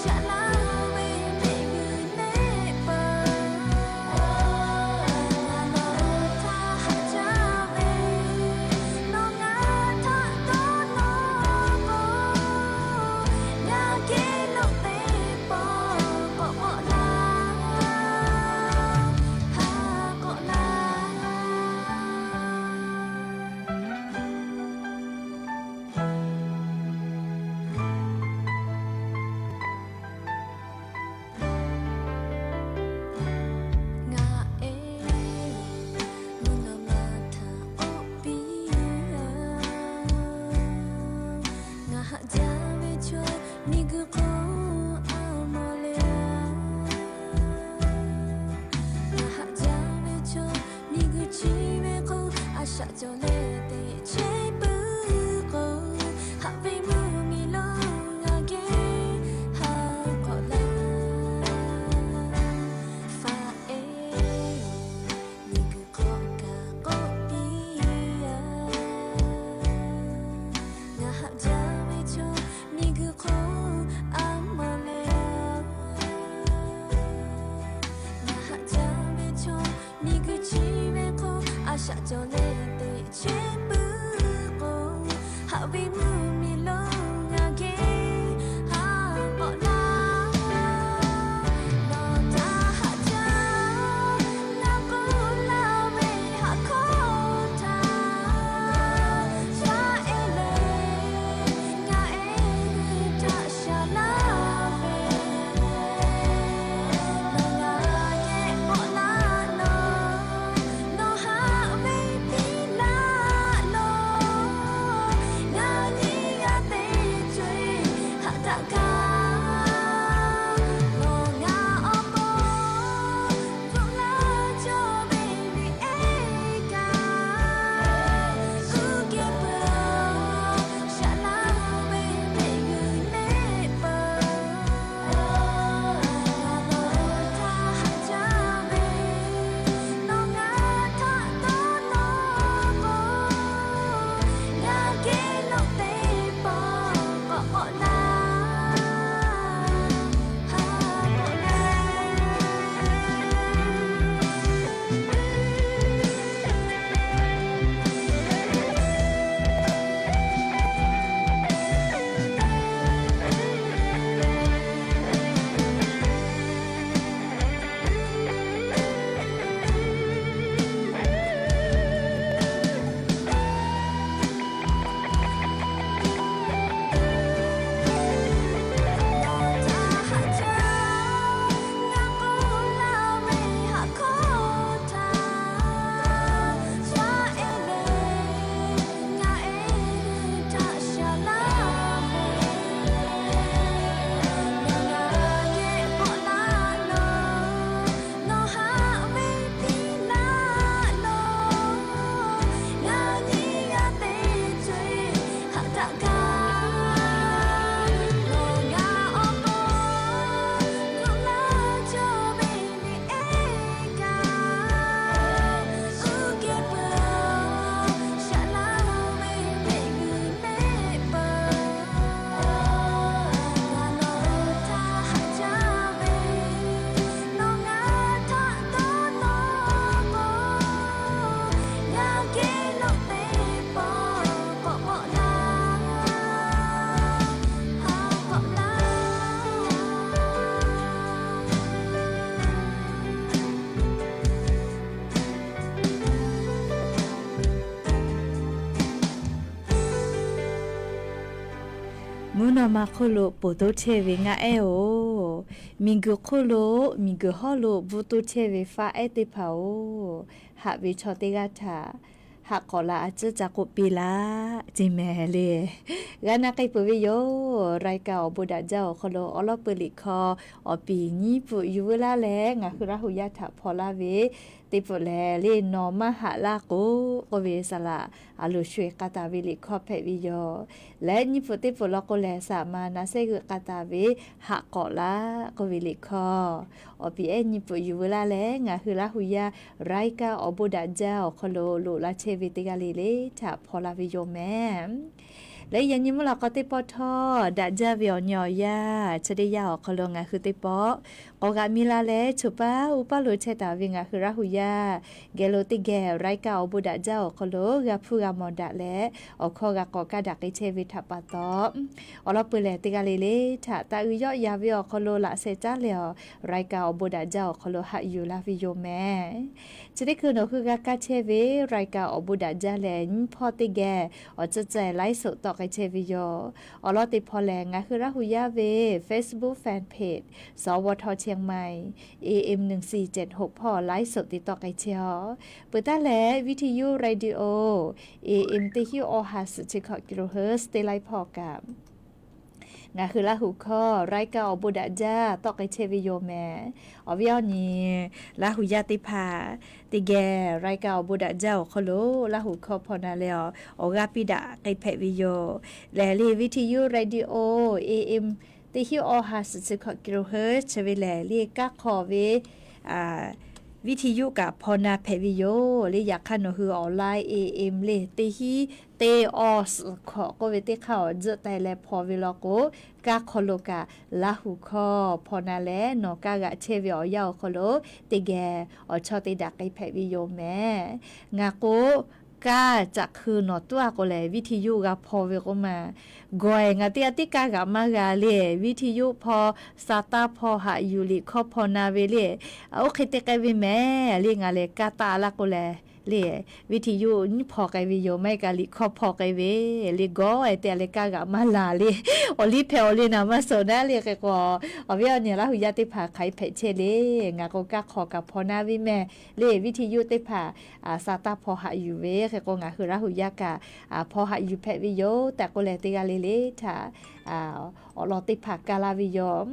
shaˍ laˇ ve miˬguiˬ leh peuˬ. Nawˬ htaꞈ haꞈ jaˇ ve, nawˬ ngaˬ htaꞈ dawˇ nawˬ k'o, ngaˬ geh lo teˇ pawˆ k'awꞈ k'awꞈ laˇ, ha k'awꞈ laˇ. Ngaˬ ehˉ mvuhˇ naw ma htaꞈ k'oˆ piˇ-a. Ngaˬ haꞈ jaˇ ve chaw miˬguiˬ hk'oˆ a mawˬ le-a. Ngaˬ haꞈ jaˇ ve chaw miˬguiˬ chi ve hk'oˆ a shaꞈ cawˬ leh teꞈ chehˇ puiˉ k'o, haꞈ ve mvuhˇ miˬ lonˉ ngaˬ geh ha k'awꞈ laˇ. Shaꞈ cawˬ le teꞈ chehˇ puiˉ k'o, haꞈ ve mvuhˇ miˬ lo ngaˬ geh haꞈ k'awꞈ laˇ. Nawˬ htaꞈ haꞈ jaˇ, ngaˬ k'oˆ laˇ ve haꞈ hkawˇ htaꞈ shaˉ ehˉ leh, ngaˬ ehˉ htaꞈ shaˍ laˇ ve, nawˬ ngaˬ geh k'awꞈ laˇ nawˬ. Nawˬ haꞈ ve piˇ laˇ nawˬ, ngaˬ nyi g'a te co-e haꞈ daꞈ kaꞈ, nawˬ ngaˬ awˬ pon bvuhꞈ laˇ cawˇ ve miˬ ehˉ kaꞈ, uˉ kehˬ peuˬ shaˍ laˇ ve teꞈ g'uiˬ neˆ peuˬ. Nawˬ htaꞈ haꞈ jaˇ ve, nawˬ ngaˬ htaꞈ dawˇ nawˇ k'o, ngaˬ geh lo teˇ pawˆ k'awꞈ k'awꞈ laˇ, haꞈ k'awꞈ laˇ. Mvuhˇ naw ma hk'oˆ lo poˬ toˇ chehˇ ve ngaˆ ehˉ-oˬ, miˬguiˬ hk'oˆ lo, miˬguiˬ hawˉ lo bvuhꞈ toˇ chehˇ ve faˆ ehˉ teˇ hpaˍ-oˬ, haꞈ ve chaw teˇ g'aˇ htaꞈ haꞈ k'awꞈ la a ciˉ ca k'oˆ piˇ laˇ ce mehˍ le. G'a na k'ai peuˬ ve yoˬ. รายการ awˬ bon daꞈ jaˇ awˬ hk'aw lo awˬ lawn peu liꞈ hkawˇ awˬ piˍ nyiˇ pfuhꞈ yuˬ veu laˇ leh ngaˬ hui Laˇ hu yaˇ htaꞈ hpaw laˇ ve teˇ pfuhꞈ lehˬ le, Nawˬ maˇ haꞈ laˇ k'o k'oˆ ve saˍ laꞈ a loˍ sho-eˬ k'a taˍ ve liꞈ hkawˇ hpehꞈ ve yoˬ. Leh nyiˇ pfuhꞈ teˇ pfuhꞈ law k'o lehˬ, saˍ maˍ naˍ sehˉ g'euꞈ k'a taˍ ve Haꞈ k'awꞈ laˇ k'oˆ ve liꞈ hkawˇ awˬ piˍ ehˉ nyi pfuhꞈ yuˬ veu laˇ leh ngaˬ hui Laˇ hu yaˇ รายการ awˬ bon daꞈ jaˇ awˬ hk'aw lo loꞈ la chehˇ ve teˇ g'aˇ le le htaꞈ hpaw la ve yoˬ mehˍ. Leh yaꞈ nyi mvuhˇ law k'aw teˇ pawˆ htawˇ daꞈ jaˇ ve awˬ nyi awˬ yanˇ chi teˇ yanˇ awˬ hk'aw lo ngaˬ hui teˇ pawˆ k'awꞈ g'aꞈ mi la leh, choˬ paˇ uˉ paˇ lo chehˇ taˍ ve ngaˬ hui Laˇ hu yaˇ geh lo teˇ geh รายการ awˬ bon daꞈ jaˇ awˬ hk'aw lo g'a hpuˇ g'a mawˬ daꞈ leh, awˬ hkawˇ g'a k'awꞈ kaˇ daꞈ k'ai chehˇ ve htaꞈ pa taw, awˬ lawn peu lehˬ teˇ g'aˇ le le htaꞈ taꞈ uiˍ yawˆ yan ve awˬ hk'aw lo laꞈ sheh caˉ leh awˬ รายการ awˬ bon daꞈ jaˇ awˬ hk'aw lo haꞈ yuˬ laˇ ve yoˬ mehˍ. Chi teˇ hkui nawˬ hui g'a kaˇ chehˇ ve รายการ awˬ bon daꞈ jaˇ lehˬ, nyiˇ hpawˇ teˇ geh awˬ ceuˬ ceuˬ ไลฟ์สด tawˆ k'ai chehˇ ve yoˬ. Awˬ lawn teˇ hpawˇ lehˬ, ngaˬ hui Laˇ hu yaˇ ve Facebook fanpage สวท เชียงใหม่ A M หนึ่งสี่เจ็ดหก hpawˇ ไลฟ์สด te tawˆ k'ai chehˇ-oˬ. Peuˬ taˉ leh วิทยุ radio A M teˇ hinˉ awˬ ha suhˍ chi hkawꞈ กิโลเฮิรตซ์ teˇ laiˉ hpawˇ kaꞈ ngaˬ hui Laˇ hu hkawˇ รายการ awˬ bon daꞈ jaˇ tawˆ k'ai chehˇ ve yoˬ mehˍ. Awˬ viˉ awˬ nyi Laˇ hu yaˇ teˇ hpaˍ teˇ geh รายการ awˬ bon daꞈ jaˇ awˬ hk'aw lo Laˇ hu hkawˇ hpaw na leh awˬ g'aˇ piˇ daꞈ k'ai hpehꞈ ve yoˬ. Lehˬ le วิทยุ radio A M teˇ hinˉ awˬ ha suhˍ chi hkawꞈ กิโลเฮิรตซ์ chi ve lehˬ le kaˇ hk'awꞈ ve วิทยุ kaꞈ hpaw na hpehꞈ ve yoˬ le. Yaꞈ hk'aˇ nawˬ hui online A M le teˇ hinˉ teˇ awˇ suhˍ hkawꞈ k'oˆ ve teˇ hk'aˇ awˬ tzuhˆ taiˍ leh hpaw ve law k'o, kanˉ hk'aw lo kaꞈ Laˇ huˍ hkawˇ hpaw na leh nawˬ kanˇ g'aꞈ chehˇ ve awˬ yanˇ awˬ hk'aw lo teˇ geh awˬ chawˇ teˇ daꞈ k'ai hpehꞈ ve yoˬ mehˍ. Ngaˬ k'o, kanˇ caꞈ hkui nawˬ tuˉ a k'o lehˬ, วิทยุ g'a hpaw ve k'oˆ ma, gawˬ-e ngaˬ teˇ g'aˇ tiˉ kanˇ g'aꞈ maˇ g'a le. วิทยุ hpaw, สตางค์ hpaw, หัดอยู่ liꞈ hkawˇ hpaw na ve le. Oˇ hk'e te k'ai ve mehˍ le. Ngaˬ lehˬ kanˇ taˆ laˇ k'o lehˬ le, วิทยุ nyiˇ hpaw k'ai ve yoˬ. Maˇ heˆ kaꞈ liꞈ hkawˇ hpaw k'ai ve le. Gawˬ-e teˇ g'aˇ leh kanˇ g'aꞈ maˇ laˬ le. Awˬ liˇ hpehꞈ awˬ le naˍ maˇ suhˍ naˉ le. Hk'e k'o, awˬ viˉ awˬ nyi Laˇ huˍ yaˇ teˇ hpaˍ hk'aˬ hk'e hpehꞈ chehˇ le. Ngaˬ k'o kanˇ hk'aw kaꞈ hpaw na ve mehˍ le. วิทยุ teˇ hpaˍ สตางค์ hpaw หัดอยู่ ve. Hk'e k'o ngaˬ hui Laˇ huˍ yaˇ kaꞈ hpaw หัดอยู่ hpehꞈ ve yoˬ tehꞈ k'oˆ leh, teˇ g'aˇ le le htaꞈ awˬ lawn teˇ hpaˍ kaˇ laˇ ve yoˬ.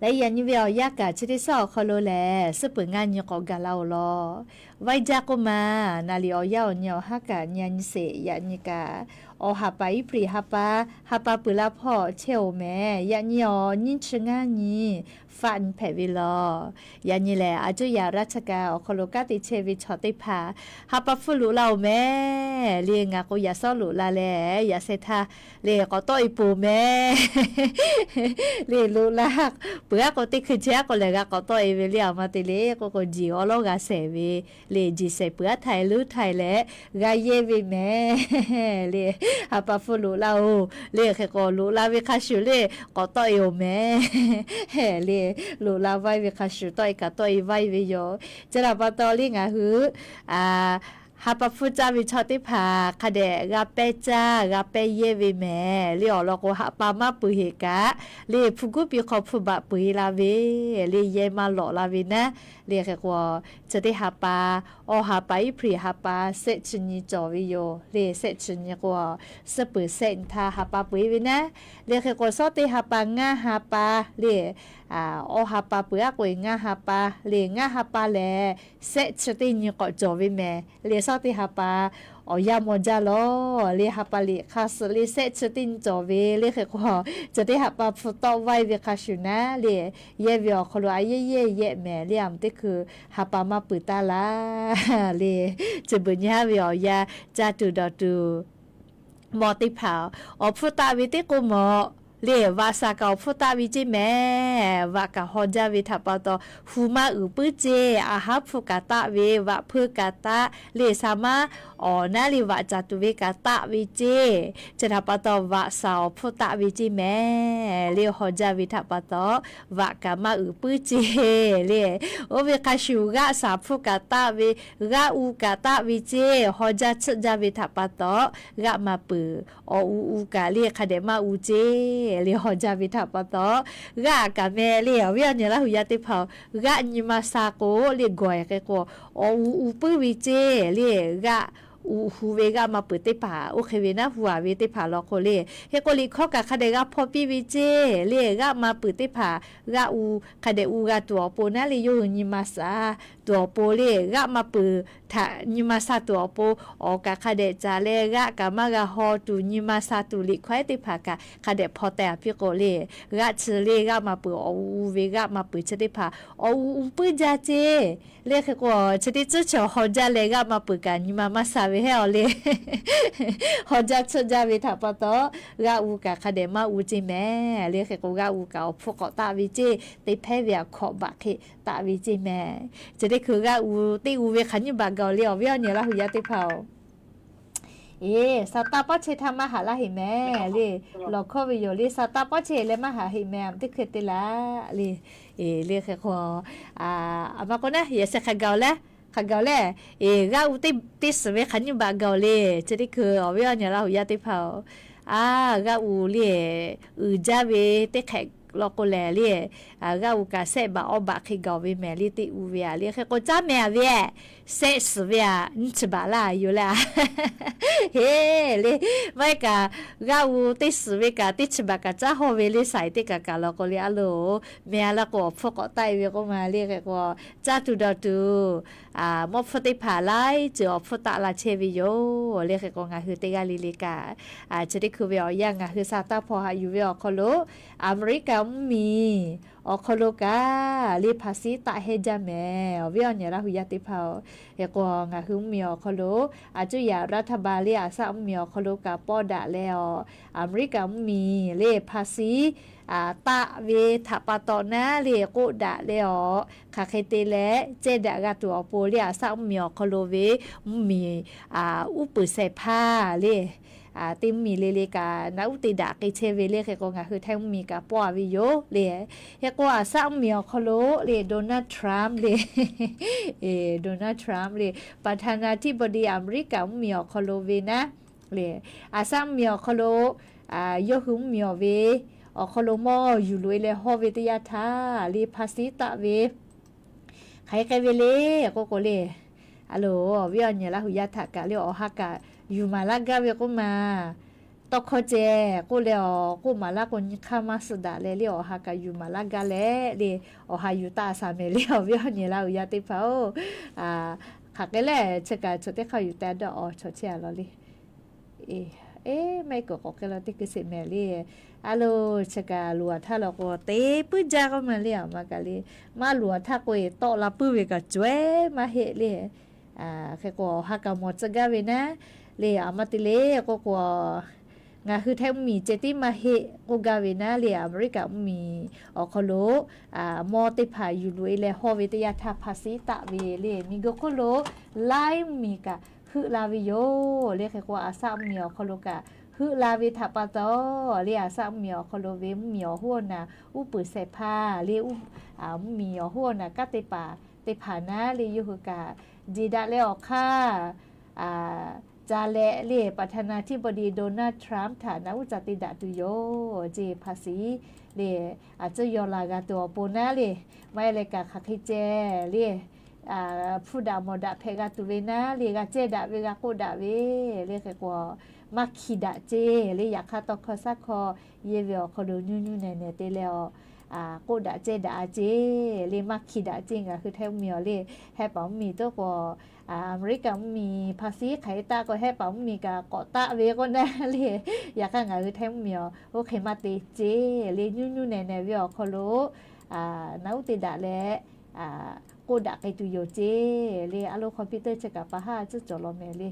Leh yaꞈ nyi ve awˬ yanˇ kaꞈ chi teˇ shaˉ awˬ hk'aw lo lehˬ, suhˉ peuˬ ngaˇ nyi k'awꞈ gaˬ la-oˬ law. Vaiˇ jaˇ k'oˆ ma, naˍ liꞈ awˬ yanˇ awˬ nyi awˬ haˉ kaꞈ nyi nyi sheˍ. Yaꞈ nyi kaꞈ, awˬ ha pa April ha pa, ha pa peuˬ la hpawˇ chehˇ-oˬ mehˍ. Yaꞈ nyi awˬ nyiˇ chi ngaˇ nyi faˆ nyi hpehꞈ ve law. Yaꞈ nyi lehˬ, a cuˇ yaꞈ ราชการ awˬ hk'aw lo kanˉ te chehˇ ve chaw teˇ hpaˍ ha pa hpfuhˇ loꞈ la-oˬ mehˍ le. Ngaˬ k'o yaꞈ shawˉ loꞈ la leh yaꞈ sheh htaˇ le k'awꞈ tawˆ-e peuˬ mehˍ le. Loꞈ la peuˬ aˉ k'o, teˇ hkui chehˇ aˉ k'o lehˬ g'a k'awꞈ tawˆ-e ve le. Aˬ ma te le k'oˆ k'o, jeˬ awˉ lawˉ g'a shehˍ ve le. Jeˬ shehˍ peuˬ aˉ htaiˍ leuˉ htaiˍ leh g'a yehˇ ve mehˍ le. Ha pa hpfuhˇ loꞈ la-oˬ le. Hk'e k'o loꞈ la ve hk'a shuˍ le k'awꞈ tawˆ-e-oˬ mehˍ le. Loꞈ la vaiˇ ve hk'a shuˍ tawˆ-e kaꞈ tawˆ-e vaiˇ ve yoˬ. Chi htaꞈ pa taw le ngaˬ hui ha pa hpfuhˇ caˇ ve chaw teˇ hpaˍ hk'a dehꞈ g'a pehˇ caˇ g'a pehˇ yehˇ ve mehˍ le. Awˬ lawn k'o, ha pa maˇ peuˬ heꞈ kaꞈ le, hpu guˉ piˇ hk'aw hpfuhˇ baꞈ peuˬ-e la ve le, yehˇ maˇ lawꞈ la ve naˉ le. Hk'e k'o, chi teˇ ha pa, awˬ ha pa April ha pa shehˆ chi nyi cawˬ ve yoˬ le. Shehˆ chi nyi k'o, suhˉ peuˬ shehˆ nyi htaˇ ha pa peuˬ-e ve naˉ le. Hk'e k'o, shawˉ teˇ ha pa ngaˇ ha pa le, awˬ ha pa peuˬ aˉ k'o ngaˇ ha pa le. Ngaˇ ha pa lehˬ, shehˆ chi teˇ nyi k'awꞈ cawˬ ve mehˍ le. Shawˉ teˇ ha pa awˬ yanˇ maw jaˇ law le. Ha pa liꞈ hk'a suh le shehˆ chi teˇ nyi cawˬ ve le. Hk'e k'o, chi teˇ ha pa hpfuhˇ tawˆ vaiˇ ve hk'a shuˍ naˉ le, yehˇ ve awˬ hk'aw lo a yehˇ yehˇ yehˇ mehˍ le. Aˬ ma teˇ hkui ha pa maˇ peuˬ taˇ laˇ le. Chi beuꞈ nyi haˉ ve awˬ yanˇ caˇ tuˬ dawˬ tuˬ mawˬ teˇ hpaˍ awˬ hpfuhˇ taˆ ve teˇ k'oˆ mawˬ le. Vaꞈ shaˍ kaꞈ awˬ hpfuhˇ taˆ ve ceˇ mehˍ. Vaꞈ kaꞈ haw jaˇ ve htaꞈ pa taw, hu maˇ uiˍ puiˉ ceˇ. A haˉ hpfuhˇ kaꞈ taˆ ve, vaꞈ hpeuˇ kaꞈ taˆ le. Sa maˇ awˬ naˉ le vaꞈ caˍ tuˬ ve kaꞈ taˆ ve ceˇ. Chi htaꞈ pa taw, vaꞈ shaˍ awˬ hpfuhˇ taˆ ve ceˇ mehˍ le. Haw jaˇ ve htaꞈ pa taw, vaꞈ kaꞈ maˇ uiˍ puiˉ ceˇ le. Oˇ ve hk'a shuˍ g'aˆ shaˍ hpfuhˇ kaꞈ taˆ ve, g'aˆ u kaꞈ taˆ ve ceˇ. Haw jaˇ tsuhˆ jaˇ ve htaꞈ pa taw, g'aˆ maˇ peuˬ awˬ u u kaꞈ le hk'a dehꞈ maˇ u ceˇ le. Haw jaˇ ve htaꞈ pa taw, g'aˆ kaꞈ meh le. Awˬ viˉ awˬ nyi Laˇ huˍ yaˇ teˇ hpaˍ-oˬ, g'aˆ nyi ma sha k'o le gawˬ-e hk'e k'o, awˬ u u puiˉ ve ceˇ le. G'aˆ u hu ve g'aˆ maˇ peuˬ teˇ hpaˍ oˇ hk'e ve naˉ hu-a ve teˇ hpaˍ law k'o le. Hk'e k'o liꞈ hkawˇ kaꞈ hk'a dehꞈ g'a hpaw piˇ ve ceˇ le. G'aˆ maˇ peuˬ teˇ hpaˍ g'aˆ u hk'a dehꞈ u g'a tuˬ awˬ pon naˉ le, yawˇ hui nyi ma sha tuˬ awˬ pon le. G'aˆ maˇ peuˬ htaꞈ nyi ma sha tuˬ awˬ pon awˬ kaꞈ hk'a dehꞈ caˍ leh, g'aˆ kaꞈ maˇ g'a haw tuˬ nyi ma sha tuˬ liꞈ hkawˇ ehˉ teˇ hpaˍ kaꞈ hk'a dehꞈ hpaw teh-a piˇ k'o le, g'aˆ chi le g'aˆ maˇ peuˬ awˬ u u ve g'aˆ maˇ peuˬ chi teˇ hpaˍ awˬ u u puiˉ jaˇ ceˇ le. Hk'e k'o, chi teˇ tcuhˉ chi haw jaˇ leh g'aˆ maˇ peuˬ kaꞈ nyi ma maˇ sha ve hehˉ awˬ le. Haw jaˇ tsuhˆ jaˇ ve htaꞈ pa taw, g'aˆ u kaꞈ hk'a dehꞈ maˇ u ceˇ mehˍ le. Hk'e k'o, g'aˆ u kaꞈ awˬ hpfuhˇ k'awꞈ taˆ ve ceˇ. Teˇ hpehˇ ve aꞈ hkawꞈ baꞈ hk'e taˆ ve ceˇ mehˍ. Chi teˇ hkui g'aˆ u teˇ u ve hk'aˬ nyiˇ baꞈ gaˬ-oˬ le, awˬ viˉ awˬ nyi Laˇ huˍ yaˇ teˇ hpaˍ-oˬ. Eˬ, sa taˆ pawˆ chehˇ htaˇ maˇ haꞈ laˇ heꞈ mehˍ le. Lawˬ hkawˇ ve yoˬ le, sa taˆ pawˆ chehˇ leh maˇ haꞈ heꞈ mehˍ, teˇ hkui te laˇ le. Eˬ, le hk'e k'o, aˬ ma k'o naˉ yehˬ sheh hk'aˬ gaˬ-oˬ le, hk'aˬ gaˬ-oˬ le. Eˬ, g'aˆ u teˇ teˇ suhˍ ve hk'aˬ nyiˇ baꞈ gaˬ-oˬ le. Chi teˇ hkui awˬ viˉ awˬ nyi Laˇ huˍ yaˇ teˇ hpaˍ-oˬ, a, g'aˆ u le, uiˍ jaˇ ve teˇ hk'ehꞈ law k'o lehˬ le, g'aˆ u kaꞈ shehˆ baꞈ awˇ baꞈ hk'e gaˬ ve mehˍ le. Teˇ u ve-a le, hk'e k'o caˉ meh-a ve, shehˆ suhˍ ve-a nyiˇ chi baꞈ laˇ yoˬ le. Heˍ le, maˇ heˆ kaꞈ g'aˆ u teˇ suhˍ ve kaꞈ teˇ chi baꞈ kaꞈ caˉ haw ve le. Saiˍ teˇ kaꞈ kaꞈ law k'o le, a loˬ, meh-a laˇ k'o awˬ hpfuhˇ k'awꞈ taˆ-e ve k'oˆ ma le. Hk'e k'o caˇ tuˬ dawˬ tuˬ mawˇ hpfuhˇ teˇ hpaˍ laiˉ ceuˬ awˬ hpfuhˇ taˆ la chehˇ ve yoˬ le. Hk'e k'o ngaˬ hui teˇ g'aˇ le le kaꞈ, chi teˇ hkui ve awˬ yanˇ ngaˬ hui sa taˇ hpaw haꞈ yuˬ ve awˬ hk'aw lo, Aˍmeˍriˆkaˍ mvuhˇmiˬ awˬ hk'aw lo kaꞈ le hpaˍsiˉ taˆ hehnˇ jaˇ mehˍ. Awˬ viˉ awˬ nyi Laˇ hu yaˇ teˇ hpaˍ-oˬ, hk'e k'o ngaˬ hui mvuhˇmiˬ awˬ hk'aw lo a cuˇ yaꞈ รัฐบาล le, a shaˆ mvuhˇmiˬ awˬ hk'aw lo kaꞈ pawˇ daꞈ leh awˬ, Aˍmeˍriˆkaꞈ mvuhˇmiˬ le hpaˍsiˉ taˆ ve htaꞈ pa taw naˉ le k'oˆ daꞈ leh awˬ, hk'aˬ hk'e te leh cehˇ daꞈ g'a tuˬ awˬ pon le a shaˆ mvuhˇmiˬ awˬ hk'aw lo ve mvuhˇmiˬ uˉ peunˍ shehˍ hpaˇ le teˇ mvuhˇmiˬ le le kaꞈ naꞈ uˉ te daꞈ k'ai chehˇ ve le. Hk'e k'o ngaˬ hui htaiˇ mvuhˇmiˬ kaꞈ pawˇ a ve yoˬ le. Hk'e k'o a shaˆ mvuhˇmiˬ awˬ hk'aw lo le Donald Trump le, Donald Trump le ประธานาธิบดี Aˍmeˍriˆkaꞈ mvuhˇmiˬ awˬ hk'aw lo ve naˉ le, a shaˆ mvuhˇmiˬ awˬ hk'aw lo yawˇ hui mvuhˇmiˬ awˬ ve awˬ hk'aw lo mawˇ yuˬ loꞈ e leh hawˇ ve teˇ yanˇ htaˇ le hpaˍsiˉ taˆ ve hk'aˬ hk'e k'ai ve le k'oˆ k'o le, a loˍ awˬ viˉ awˬ nyi Laˇ hu yaˇ htaꞈ kaꞈ le awˬ ha kaꞈ yuˬ maˍ laˇ gaˇ ve k'oˆ ma. Tawˇ hkawˇ ceh k'oˆ leh awˬ k'oˆ maˍ laˇ k'o nyi hk'aˇ maˇ suh daꞈ leh le awˬ ha kaꞈ yuˬ maˍ laˇ gaˇ leh le awˬ ha yuˬ taˆ shaˍ mehˍ le awˬ viˉ awˬ nyi Laˇ hu yaˇ teˇ hpaˍ-oˬ. Hk'aˬ hk'e le chi kaꞈ chaw teˇ hk'aˇ yuˬ teh daꞈ awˬ chaw chehˇ a law le. Eˬ, maˇ heˆ k'o k'awꞈ hk'e la teˇ hkui sheˍ mehˍ le. A loˍ chi kaꞈ luˬ a htaˇ law k'o te puiˉ jaˇ k'oˆ ma le awˬ ma kaꞈ le. Maˇ luˬ a htaˇ k'o eˬ tawˆ la puiˉ ve kaꞈ cawehˇ maˇ heˆ le. Hk'e k'o awˬ ha kaꞈ mawˬ tcuh gaˇ ve naˉ le a ma te le k'oˆ k'o ngaˬ hui htaiˇ mvuhˇmiˬ ceh tiˉ maˇ heˆ k'oˆ gaˇ ve naˉ le Aˍmeˍriˆkaꞈ mvuhˇmiˬ awˬ hk'aw lo mawˇ teˇ hpaˍ yuˬ loꞈ e leh hawˇ ve teˇ yanˇ htaˇ hpaˍsiˉ taˆ ve le miˬguiˬ hk'oˆ lo laiˉ mvuhˇmiˬ kaꞈ heuˆ la ve yoˬ le. Hk'e k'o a shaˆ mvuhˇmiˬ awˬ hk'aw lo kaꞈ heuˆ la ve htaꞈ pa taw le a shaˆ mvuhˇmiˬ awˬ hk'aw lo ve mvuhˇmiˬ awˬ hoˉ awˬ naˬ uˉ peunˍ shehˍ hpaˇ le mvuhˇmiˬ awˬ hoˉ awˬ naˬ kanˉ teˇ hpaˍ teˇ hpaˍ naˉ le yawˇ hui kaꞈ jeˬ daꞈ leh awˬ hk'aˇ ca leh le ประธานาธิบดี Donald Trump htaꞈ naꞈ uˉ ca te daꞈ tuˬ yoˬ ceˇ hpaˍsiˉ le a cuˇ yaw laˬ g'a tuˬ awˬ pon naˉ le maˇ heˆ leh kaꞈ hk'aˬ hk'e ceh le hpu daꞈ mawˬ daꞈ hpehꞈ g'a tuˬ ve naˉ le g'a cehˇ daꞈ ve g'a k'oˆ daꞈ ve le hk'e k'o maˇ hkiˬ daꞈ ceˇ le yaꞈ hk'aˇ tawˇ hkawˇ shaˉ hkawˇ yehˇ ve awˬ hk'aw lo nuˇ nuˇ nehˬ nehˬ te leh awˬ k'oˆ daꞈ cehˇ daꞈ a ceˇ le maˇ hkiˬ daꞈ ceˇ ngaˬ hui htaiˇ mvuhˇmiˬ awˬ le hehˉ paˍ mvuhˇmiˬ toˉ k'o Aˍmeˍriˆkaꞈ mvuhˇmiˬ hpaˍsiˉ hk'aˬ hk'e taˆ k'o hehˉ paˍ mvuhˇmiˬ kaꞈ k'awꞈ taˆ ve k'oˆ naˉ le. Yaꞈ hk'aˇ ngaˬ hui htaiˇ mvuhˇmiˬ awˬ oˇ hk'e maˇ te ceˇ le nuˇ nuˇ nehˬ nehˬ ve awˬ hk'aw lo naꞈ uˉ te daꞈ leh k'oˆ daꞈ k'ai tuˬ yoˬ ceˇ le a lo computer chi kaꞈ pa haˉ tcuhˉ cawˬ law mehˍ le.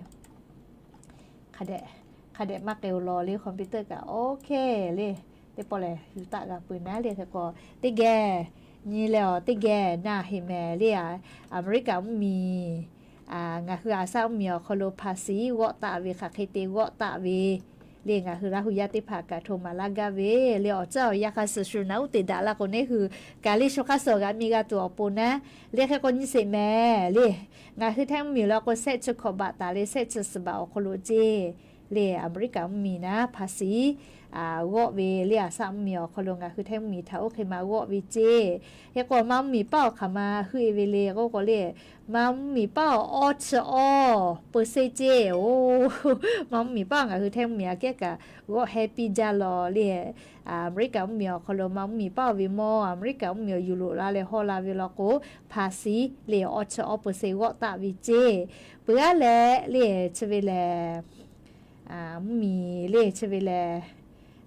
Hk'a dehꞈ maˇ k'ai-o law le computer kaꞈ oˇ hk'e le teˇ pawˆ lehˬ yuˬ taˆ g'a peuˬ naˉ le hk'e k'o teˇ geh nyi leh awˬ teˇ geh na heꞈ mehˍ le Aˍmeˍriˆkaꞈ mvuhˇmiˬ ngaˬ hui a shaˆ mvuhˇmiˬ awˬ hk'aw lo hpaˍsiˉ g'awˆ taˆ ve hk'aˬ hk'e te g'awˆ taˆ ve le ngaˬ hui Laˇ hu yaˇ teˇ hpaˍ kaꞈ hto maˍ laˇ gaˇ ve le awˬ tcuhˉ awˬ yaˇ hk'a shuˍ shuˍ naꞈ uˉ te daꞈ la k'o neˇ hui kaꞈ le shu hk'aˇ suh g'aꞈ mi g'a tuˬ awˬ pon naˉ le hk'e k'o nyi sheˍ mehˍ le ngaˬ hui htaiˇ mvuhˇmiˬ la k'o shehˆ chi hkawꞈ baꞈ taˍ leh shehˆ chi suhˍ baꞈ awˬ hk'aw lo ceˇ le Aˍmeˍriˆkaꞈ mvuhˇmiˬ naˉ hpaˍsiˉ g'awˆ ve le a shaˆ mvuhˇmiˬ awˬ hk'aw lo ngaˬ hui htaiˇ mvuhˇmiˬ htaꞈ oˇ hk'e ma g'awˆ ve ceˇ. Hk'e k'o maˇ mvuhˇmiˬ paˉ awˬ hk'aˬ ma heuˆ e ve le k'oˆ k'o le maˇ mvuhˇmiˬ paˉ awˬ awˇ chi awˇ peu seˇ ceˇ-oˬ. Maˇ mvuhˇmiˬ paˉ ngaˬ hui htaiˇ mvuhˇmiˬ aꞈ kehˉ kaꞈ g'awˆ heh piˇ jaˇ law le Aˍmeˍriˆkaꞈ mvuhˇmiˬ awˬ hk'aw lo maˇ mvuhˇmiˬ paˉ awˬ ve mawˇ Aˍmeˍriˆkaꞈ mvuhˇmiˬ awˬ yuˬ loꞈ la leh hawˇ la ve law k'o hpaˍsiˉ le awˇ chi awˇ peu seˇ g'awˆ taˆ ve ceˇ. Peuˬ aˉ leh le chi ve lehˬ mvuhˇmiˬ le chi ve lehˬ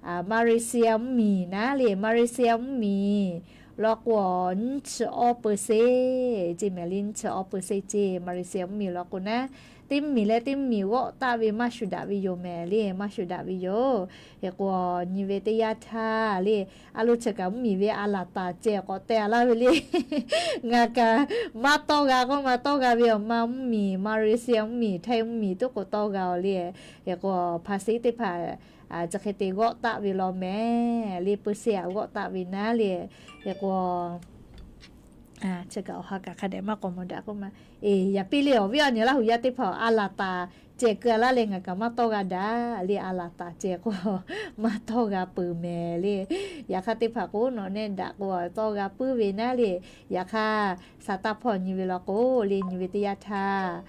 Maˍreˍsiˍyaˍ mvuhˇmiˬ naˉ le Maˍreˍsiˍyaˍ mvuhˇmiˬ law k'o nyiˇ chi awˇ peu seˇ ceˇ mehˍ le nyiˇ chi awˇ peu seˇ ceˇ Maˍreˍsiˍyaˍ mvuhˇmiˬ law k'o naˉ teˇ mvuhˇmiˬ leh teˇ mvuhˇmiˬ g'awˆ taˆ ve maˇ shuˍ daꞈ ve yoˬ mehˍ le maˇ shuˍ daꞈ ve yoˬ. Hk'e k'o nyi ve teˇ yanˇ htaˇ le a lo chi kaꞈ mvuhˇmiˬ ve a laˬ taˍ ceh k'awꞈ teh a laˇ ve le ngaˬ kaꞈ maˇ tawˇ g'a k'oˆ ma tawˇ g'a ve awˬ ma mvuhˇmiˬ Maˍreˍsiˍyaˍ mvuhˇmiˬ htaiˇ mvuhˇmiˬ toˉ k'o tawˇ g'a-oˬ le. Hk'e k'o hpaˍsiˉ teˇ hpaˍ chi hk'e te g'awˆ taˆ ve law mehˍ le peu seˇ aꞈ g'awˆ taˆ ve naˉ le. Hk'e k'o chi kaꞈ awˬ ha kaꞈ hk'a dehꞈ maˇ k'awꞈ mawˬ daꞈ k'oˆ ma. Eˬ yaꞈ piˇ le awˬ viˉ awˬ nyi Laˇ hu yaˇ teˇ hpaˍ a laˬ taˍ ceh keu a laˇ leh ngaˬ kaꞈ maˇ tawˇ g'a daꞈ le a laˬ taˍ ceh k'o maˇ tawˇ g'a peuˬ mehˍ le. Yaꞈ hk'aˇ teˇ hpaˍ k'o nawˬ nehˆ daꞈ k'o tawˇ g'a puiˉ ve naˉ le. Yaꞈ hk'aˇ sa taˇ hpawˇ nyi ve law k'o le nyi ve teˇ yanˇ htaˇ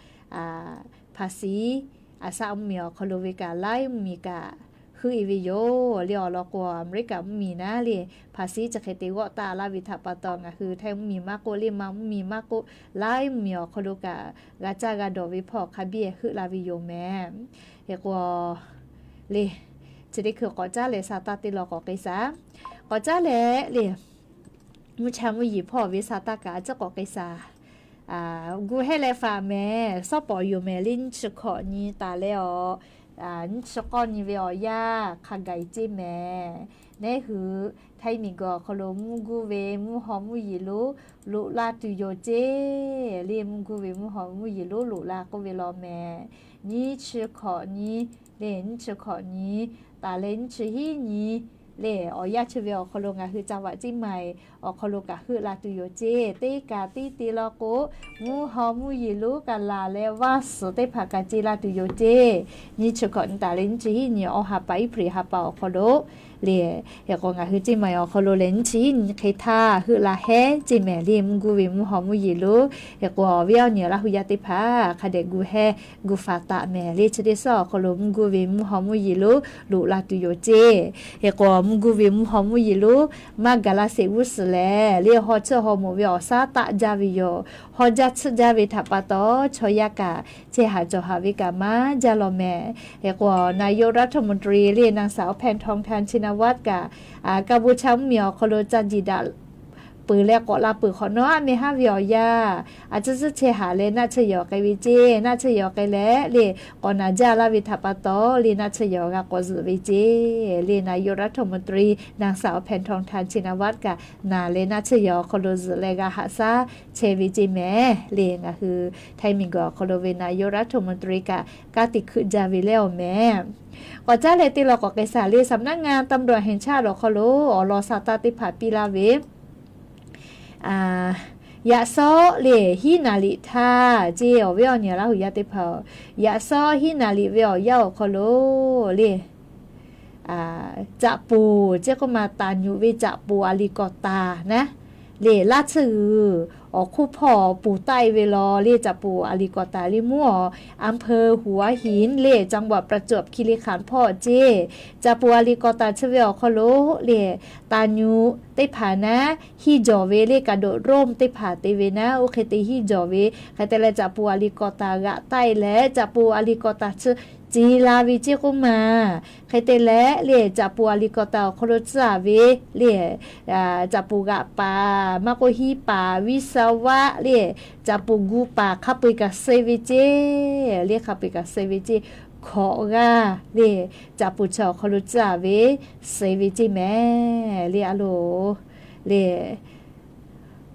hpaˍsiˉ a shaˆ mvuhˇmiˬ awˬ hk'aw lo ve kaꞈ laiˉ mvuhˇmiˬ kaꞈ heuˆ e ve yoˬ le awˬ lawn k'o Aˍmeˍriˆkaꞈ mvuhˇmiˬ naˉ le hpaˍsiˉ chi hk'e te g'awˆ taˆ laˇ ve htaꞈ pa taw ngaˬ hui htaiˇ mvuhˇmiˬ maˇ k'oˆ le maˇ mvuhˇmiˬ maˇ k'oˆ laiˉ mvuhˇmiˬ awˬ hk'aw lo kaꞈ g'a caˇ g'a dawˬ ve hpawˇ hk'a biˇ heuˆ la ve yoˬ mehˍ. Hk'e k'o le chi teˇ hkui k'awꞈ caˉ leh sa taˇ teˇ law k'awꞈ k'ai shaˍ. K'awꞈ caˉ leh le, mvuhˇ cha mvuhˇ yeˬ hpawˇ ve sa taˇ kaꞈ a ciˉ k'awꞈ k'ai shaˍ. Gu hehˉ leh faˍ mehˍ, shawˉ pawˍ yoˬ mehˍ le, nyiˇ chi hkawꞈ nyi taˍ leh awˬ, nyiˇ chi k'awˇ nyi ve awˬ yanˇ hk'a gaˬ ceˇ mehˍ. Neˉ hui, Htaiˇ miˬguiˬ awˬ hk'aw lo mvuhˇ guˇ ve mvuhˇ haw mvuhˇ yeˬ lonˉ loꞈ la tuˬ yoˬ ceˇ le, mvuhˇ guˇ ve mvuhˇ haw mvuhˇ yeˬ lonˉ loꞈ la k'oˆ ve law mehˍ. Nyiˇ chi hkawꞈ nyi le, nyiˇ chi hkawꞈ nyi taˍ leh nyiˇ chi hiˉ nyi le, awˬ yanˇ chi ve awˬ hk'aw lo ngaˬ hui จังหวัดเชียงใหม่ awˬ hk'aw lo kaꞈ heuˆ la tuˬ yoˬ ceˇ. Teˇ kaꞈ teˇ te law k'o, mvuhˇ haw mvuhˇ yeˬ lonˉ kaꞈ laˬ leh vaˇ suhˍ teˇ hpaˍ kaꞈ ce la tuˬ yoˬ ceˇ. Nyiˇ chi hkawꞈ nyi taˍ leh nyiˇ chi hiˉ nyi awˬ ha pa, April ha pa awˬ hk'aw lo le, hk'e k'o ngaˬ hui เชียงใหม่ awˬ hk'aw lo leh nyiˇ chi hiˉ nyi hk'e htaˇ heuˆ la heˉ ceˇ mehˍ le, mvuhˇ guˇ ve mvuhˇ haw mvuhˇ yeˬ lonˉ. Hk'e k'o awˬ viˉ awˬ nyi Laˇ hu yaˇ teˇ hpaˍ hk'a dehꞈ gu hehˉ gu faˍ taˍ mehˍ le, chi teˇ suhˉ awˬ hk'aw lo mvuhˇ guˇ ve mvuhˇ haw mvuhˇ yeˬ lonˉ loꞈ la tuˬ yoˬ ceˇ. Hk'e k'o mvuhˇ guˇ ve mvuhˇ haw mvuhˇ yeˬ lonˉ maˇ gaˬ la sheˍ g'uˇ suhˍ lehˬ le, haw tsuhˇ haw moˍ ve awˬ shaˉ taˆ jaˇ ve yoˬ. Haw jaˇ tsuhˇ jaˇ ve htaꞈ pa taw, chaw yaˇ kaꞈ chehˇ haˍ cawˬ haˍ ve kaꞈ maˇ jaˇ law mehˍ. Hk'e k'o นายกรัฐมนตรี le นางสาว แพทองธาร ชินวัตร kaꞈ, Kaˇ bon chaˇ mvuhˇ miˬ awˬ hk'aw lo ca jiˬ daꞈ peuˬ leh k'awꞈ la peuˬ hk'awꞈ nawˉ aˉ meh haˉ ve awˬ yanˇ, a ciˉ ciˉ chehˇ haˍ leh naˆ tsuhˇ yawˬ k'ai ve ceˇ. Naˆ tsuhˇ yawˬ k'ai leh le, k'awꞈ naˬ jaˇ laˇ ve htaꞈ pa taw le, naˆ tsuhˇ yawˬ g'a k'awꞈ zuhꞈ ve ceˇ le, นายกรัฐมนตรี นางสาว แพทองธาร ชินวัตร kaꞈ naˬ leh naˆ tsuhˇ yawˬ awˬ hk'aw lo zuhꞈ leh g'a haꞈ shaˉ chehˇ ve ceˇ mehˍ le. Ngaˬ hui Htaiˇ miˬguiˬ awˬ hk'aw lo ve นายกรัฐมนตรี kaꞈ kanˉ te hkuˆ jaˇ ve leh awˬ mehˍ. K'awꞈ caˉ leh teˇ law k'awꞈ k'ai shaˍ le, สำนักงานตำรวจแห่งชาติ awˬ hk'aw lo awˬ lawn sa taˇ teˇ hpaˍ piˇ laˇ ve yaꞈ shawˉ le hiˉ naˍ liꞈ htaˇ ceˇ, awˬ viˉ awˬ nyi Laˇ hu yaˇ teˇ hpaˍ-oˬ, yaꞈ shawˉ hiˉ naˍ liꞈ ve awˬ yanˇ awˬ hk'aw lo le, caꞈ poˍ ceˇ k'oˆ ma, taˍ nyuꞈ ve caꞈ poˍ a liˍ kawˍ taˍ naˉ le, laˇ tsuhˇ g'uiˬ awˬ hk'oˆ hpawˇ poˬ taˆ e ve law le, caꞈ poˍ a liˍ kawˍ taˍ le mvuhˇ awˬ อำเภอหัวหิน le จังหวัดประจวบคีรีขันธ์ hpawˇ ceˇ, caꞈ poˍ a liˍ kawˍ taˍ chi ve awˬ hk'aw lo le, taˍ nyuꞈ teˇ hpaˍ naˉ hiˇ jawˬ ve le, กระโดดร่ม teˇ hpaˍ te ve naˉ, oˇ hk'e te hiˇ jawˬ ve hk'e te leh, caꞈ poˍ a liˍ kawˍ taˍ g'aꞈ taˆ e leh, caꞈ poˍ a liˍ kawˍ taˍ chi ce la ve ceˇ k'oˆ ma. Hk'e te leh le, caꞈ poˍ a liˍ kawˍ taˍ awˬ hk'aw lo tcuhˉ a ve le, caꞈ poˍ g'aꞈ paˍ maˇ k'oˆ hiˇ paˍ วิศวะ le, caꞈ poˍ gu paˍ hk'a peu eˬ kaꞈ suh ve ceˇ le, hk'a peu eˬ kaꞈ suh ve ceˇ, hkawꞈ g'aˇ le, caꞈ poˍ chi awˬ hk'aw lo tcuhˉ a ve suh ve ceˇ mehˍ le. A loˬ le,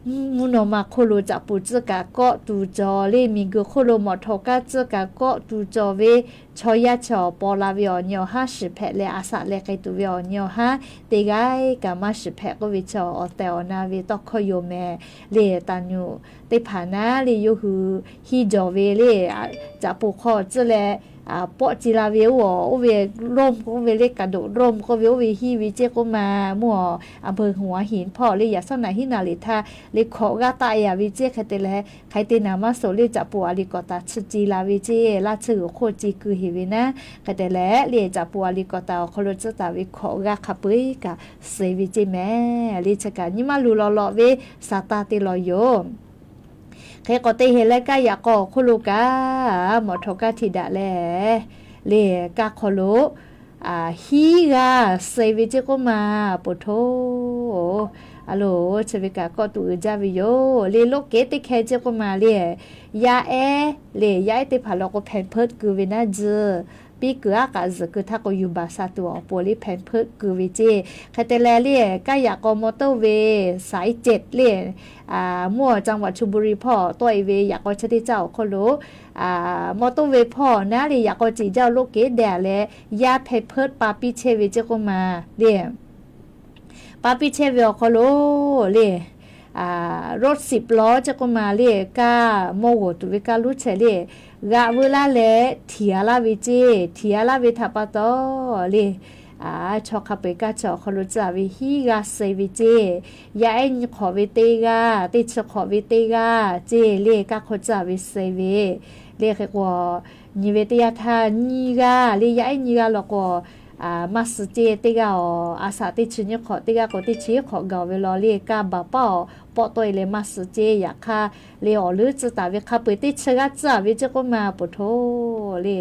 mvuhˇ naw ma hk'oˆ lo caꞈ poˍ tcuhˉ kaꞈ kawˆ tuˬ cawˬ le, miˬguiˬ hk'oˆ lo mawꞈ htawꞈ kaˇ tcuhˉ kaꞈ kawˆ tuˬ cawˬ ve, chaw yaˇ chi awˬ paw la ve awˬ nyi awˬ haˉ shiˍ hpehꞈ leh, a shaꞈ leh k'ai tuˬ ve awˬ nyi awˬ haˉ teˇ g'aˇ kaꞈ maˇ shiˍ hpehꞈ k'oˆ ve chi awˬ tehˬ awˬ na ve tawˇ hkawˇ yoˬ mehˍ le. Taˍ nyuꞈ teˇ hpaˍ naˉ le, yawˇ hui hiˇ jawˬ ve le, caꞈ poˍ hk'aw tcuhˉ leh pawˆ ce la ve oˇ, oˇ ve ร่ม k'oˆ ve le, กระโดดร่ม k'oˆ ve oˇ ve hiˇ ve ceˇ k'oˆ ma, mvuhˇ awˬ อำเภอหัวหิน hpawˇ le, yaꞈ shawˉ naˬ hiˉ naˍ liꞈ htaˇ le hkawꞈ g'aˇ taˆ e a ve ceˇ. Hk'e te leh hk'e te naˍ maˇ suh le, caꞈ poˍ a liˍ kawˍ taˍ chi ce la ve ceˇ, laˇ tsuhˇ g'uiˬ hk'oˆ ce keu heˍ ve naˉ. Hk'e te leh le, caꞈ poˍ a liˍ kawˍ taˍ awˬ hk'aw lo tcuhˉ taˍ ve hkawꞈ g'aˇ hk'a peu eˬ kaꞈ suh ve ceˇ mehˍ le. Chi kaꞈ nyi maˇ luˬ lawꞈ lawꞈ ve sa taˇ teˇ law yoˬ. Hk'e k'awꞈ te heˍ leh, kaˇ yaꞈ k'aw awˬ hk'oˆ lo kaꞈ mawꞈ htawꞈ kaˇ htiꞈ daꞈ leh le, kaˇ hk'aw lo hiˉ g'aˇ suh ve ceˇ k'oˆ ma, poˬ htoˇ. A loˬ, chi ve kaꞈ kawˆ tuˬ uiˍ jaˇ ve yoˬ le. Loˆ kehˉ teˇ hkeh ceˇ k'oˆ ma le, yaˇ ehˉ le, yaˇ ehˉ teˇ hpaˍ law k'o แพมเพิร์ส keu ve naˉ, tzuhˇ piˇ keu aˉ k'aꞈ zuhꞈ keu htaˇ k'o, yuˬ baˬ sha tuˬ awˬ pon le แพมเพิร์ส keu ve ceˇ. Hk'e te leh le, kaˇ yaꞈ k'aw มอเตอร์เวย์ สายเจ็ด le, mvuhˇ awˬ จังหวัดชลบุรี hpawˇ tawˆ e ve yaꞈ k'aw chi teˇ caˇ awˬ hk'oˆ lo, มอเตอร์เวย์ hpawˇ naˉ le, yaꞈ k'aw ciˍ jaˇ loˆ kehˉ deh leh, yaˇ แพมเพิร์ส pa piˇ chehˇ ve ceˇ k'oˆ ma le. Pa piˇ chehˇ ve awˬ hk'aw lo le, รถสิบล้อ ceˇ k'oˆ ma le, kaˇ mawˇ g'awˬ tuˬ ve kaˇ lonˉ chehˇ le, g'aꞈ veu laˇ leh htiˍ a laˇ ve ceˇ. Htiˍ a laˇ ve htaꞈ pa taw le, chaw hk'a peu eˬ kaˇ chi awˬ hk'aw lo tcuhˉ a ve hiˉ g'aˇ suh ve ceˇ. Yaˇ ehˉ nyi hk'awꞈ ve teˇ g'aˇ, teˇ chi hk'awꞈ ve teˇ g'aˇ ceˇ le, kaˇ hk'aw tcuhˉ a ve suh ve le. Hk'e k'o, nyi ve teˇ yanˇ htaˇ nyiˇ g'aˇ le, yaˇ ehˉ nyiˇ g'aˇ law k'o, maˇ suh ceˇ. Teˇ g'aˇ awˬ a shaꞈ teˇ chi nyiˇ hk'awꞈ, teˇ g'aˇ k'o teˇ chi hiˉ hk'awꞈ gaˬ ve law le, kaˇ baˬ paˆ awˬ pawˆ tawˆ e leh maˇ suh ceˇ. Yaꞈ hk'aˇ le, awˬ leuˉ tcuhˉ taˍ ve hk'a peu eˬ teˇ chi g'aˇ tcuhˉ a ve ceˇ k'oˆ ma, poˬ htoˇ le,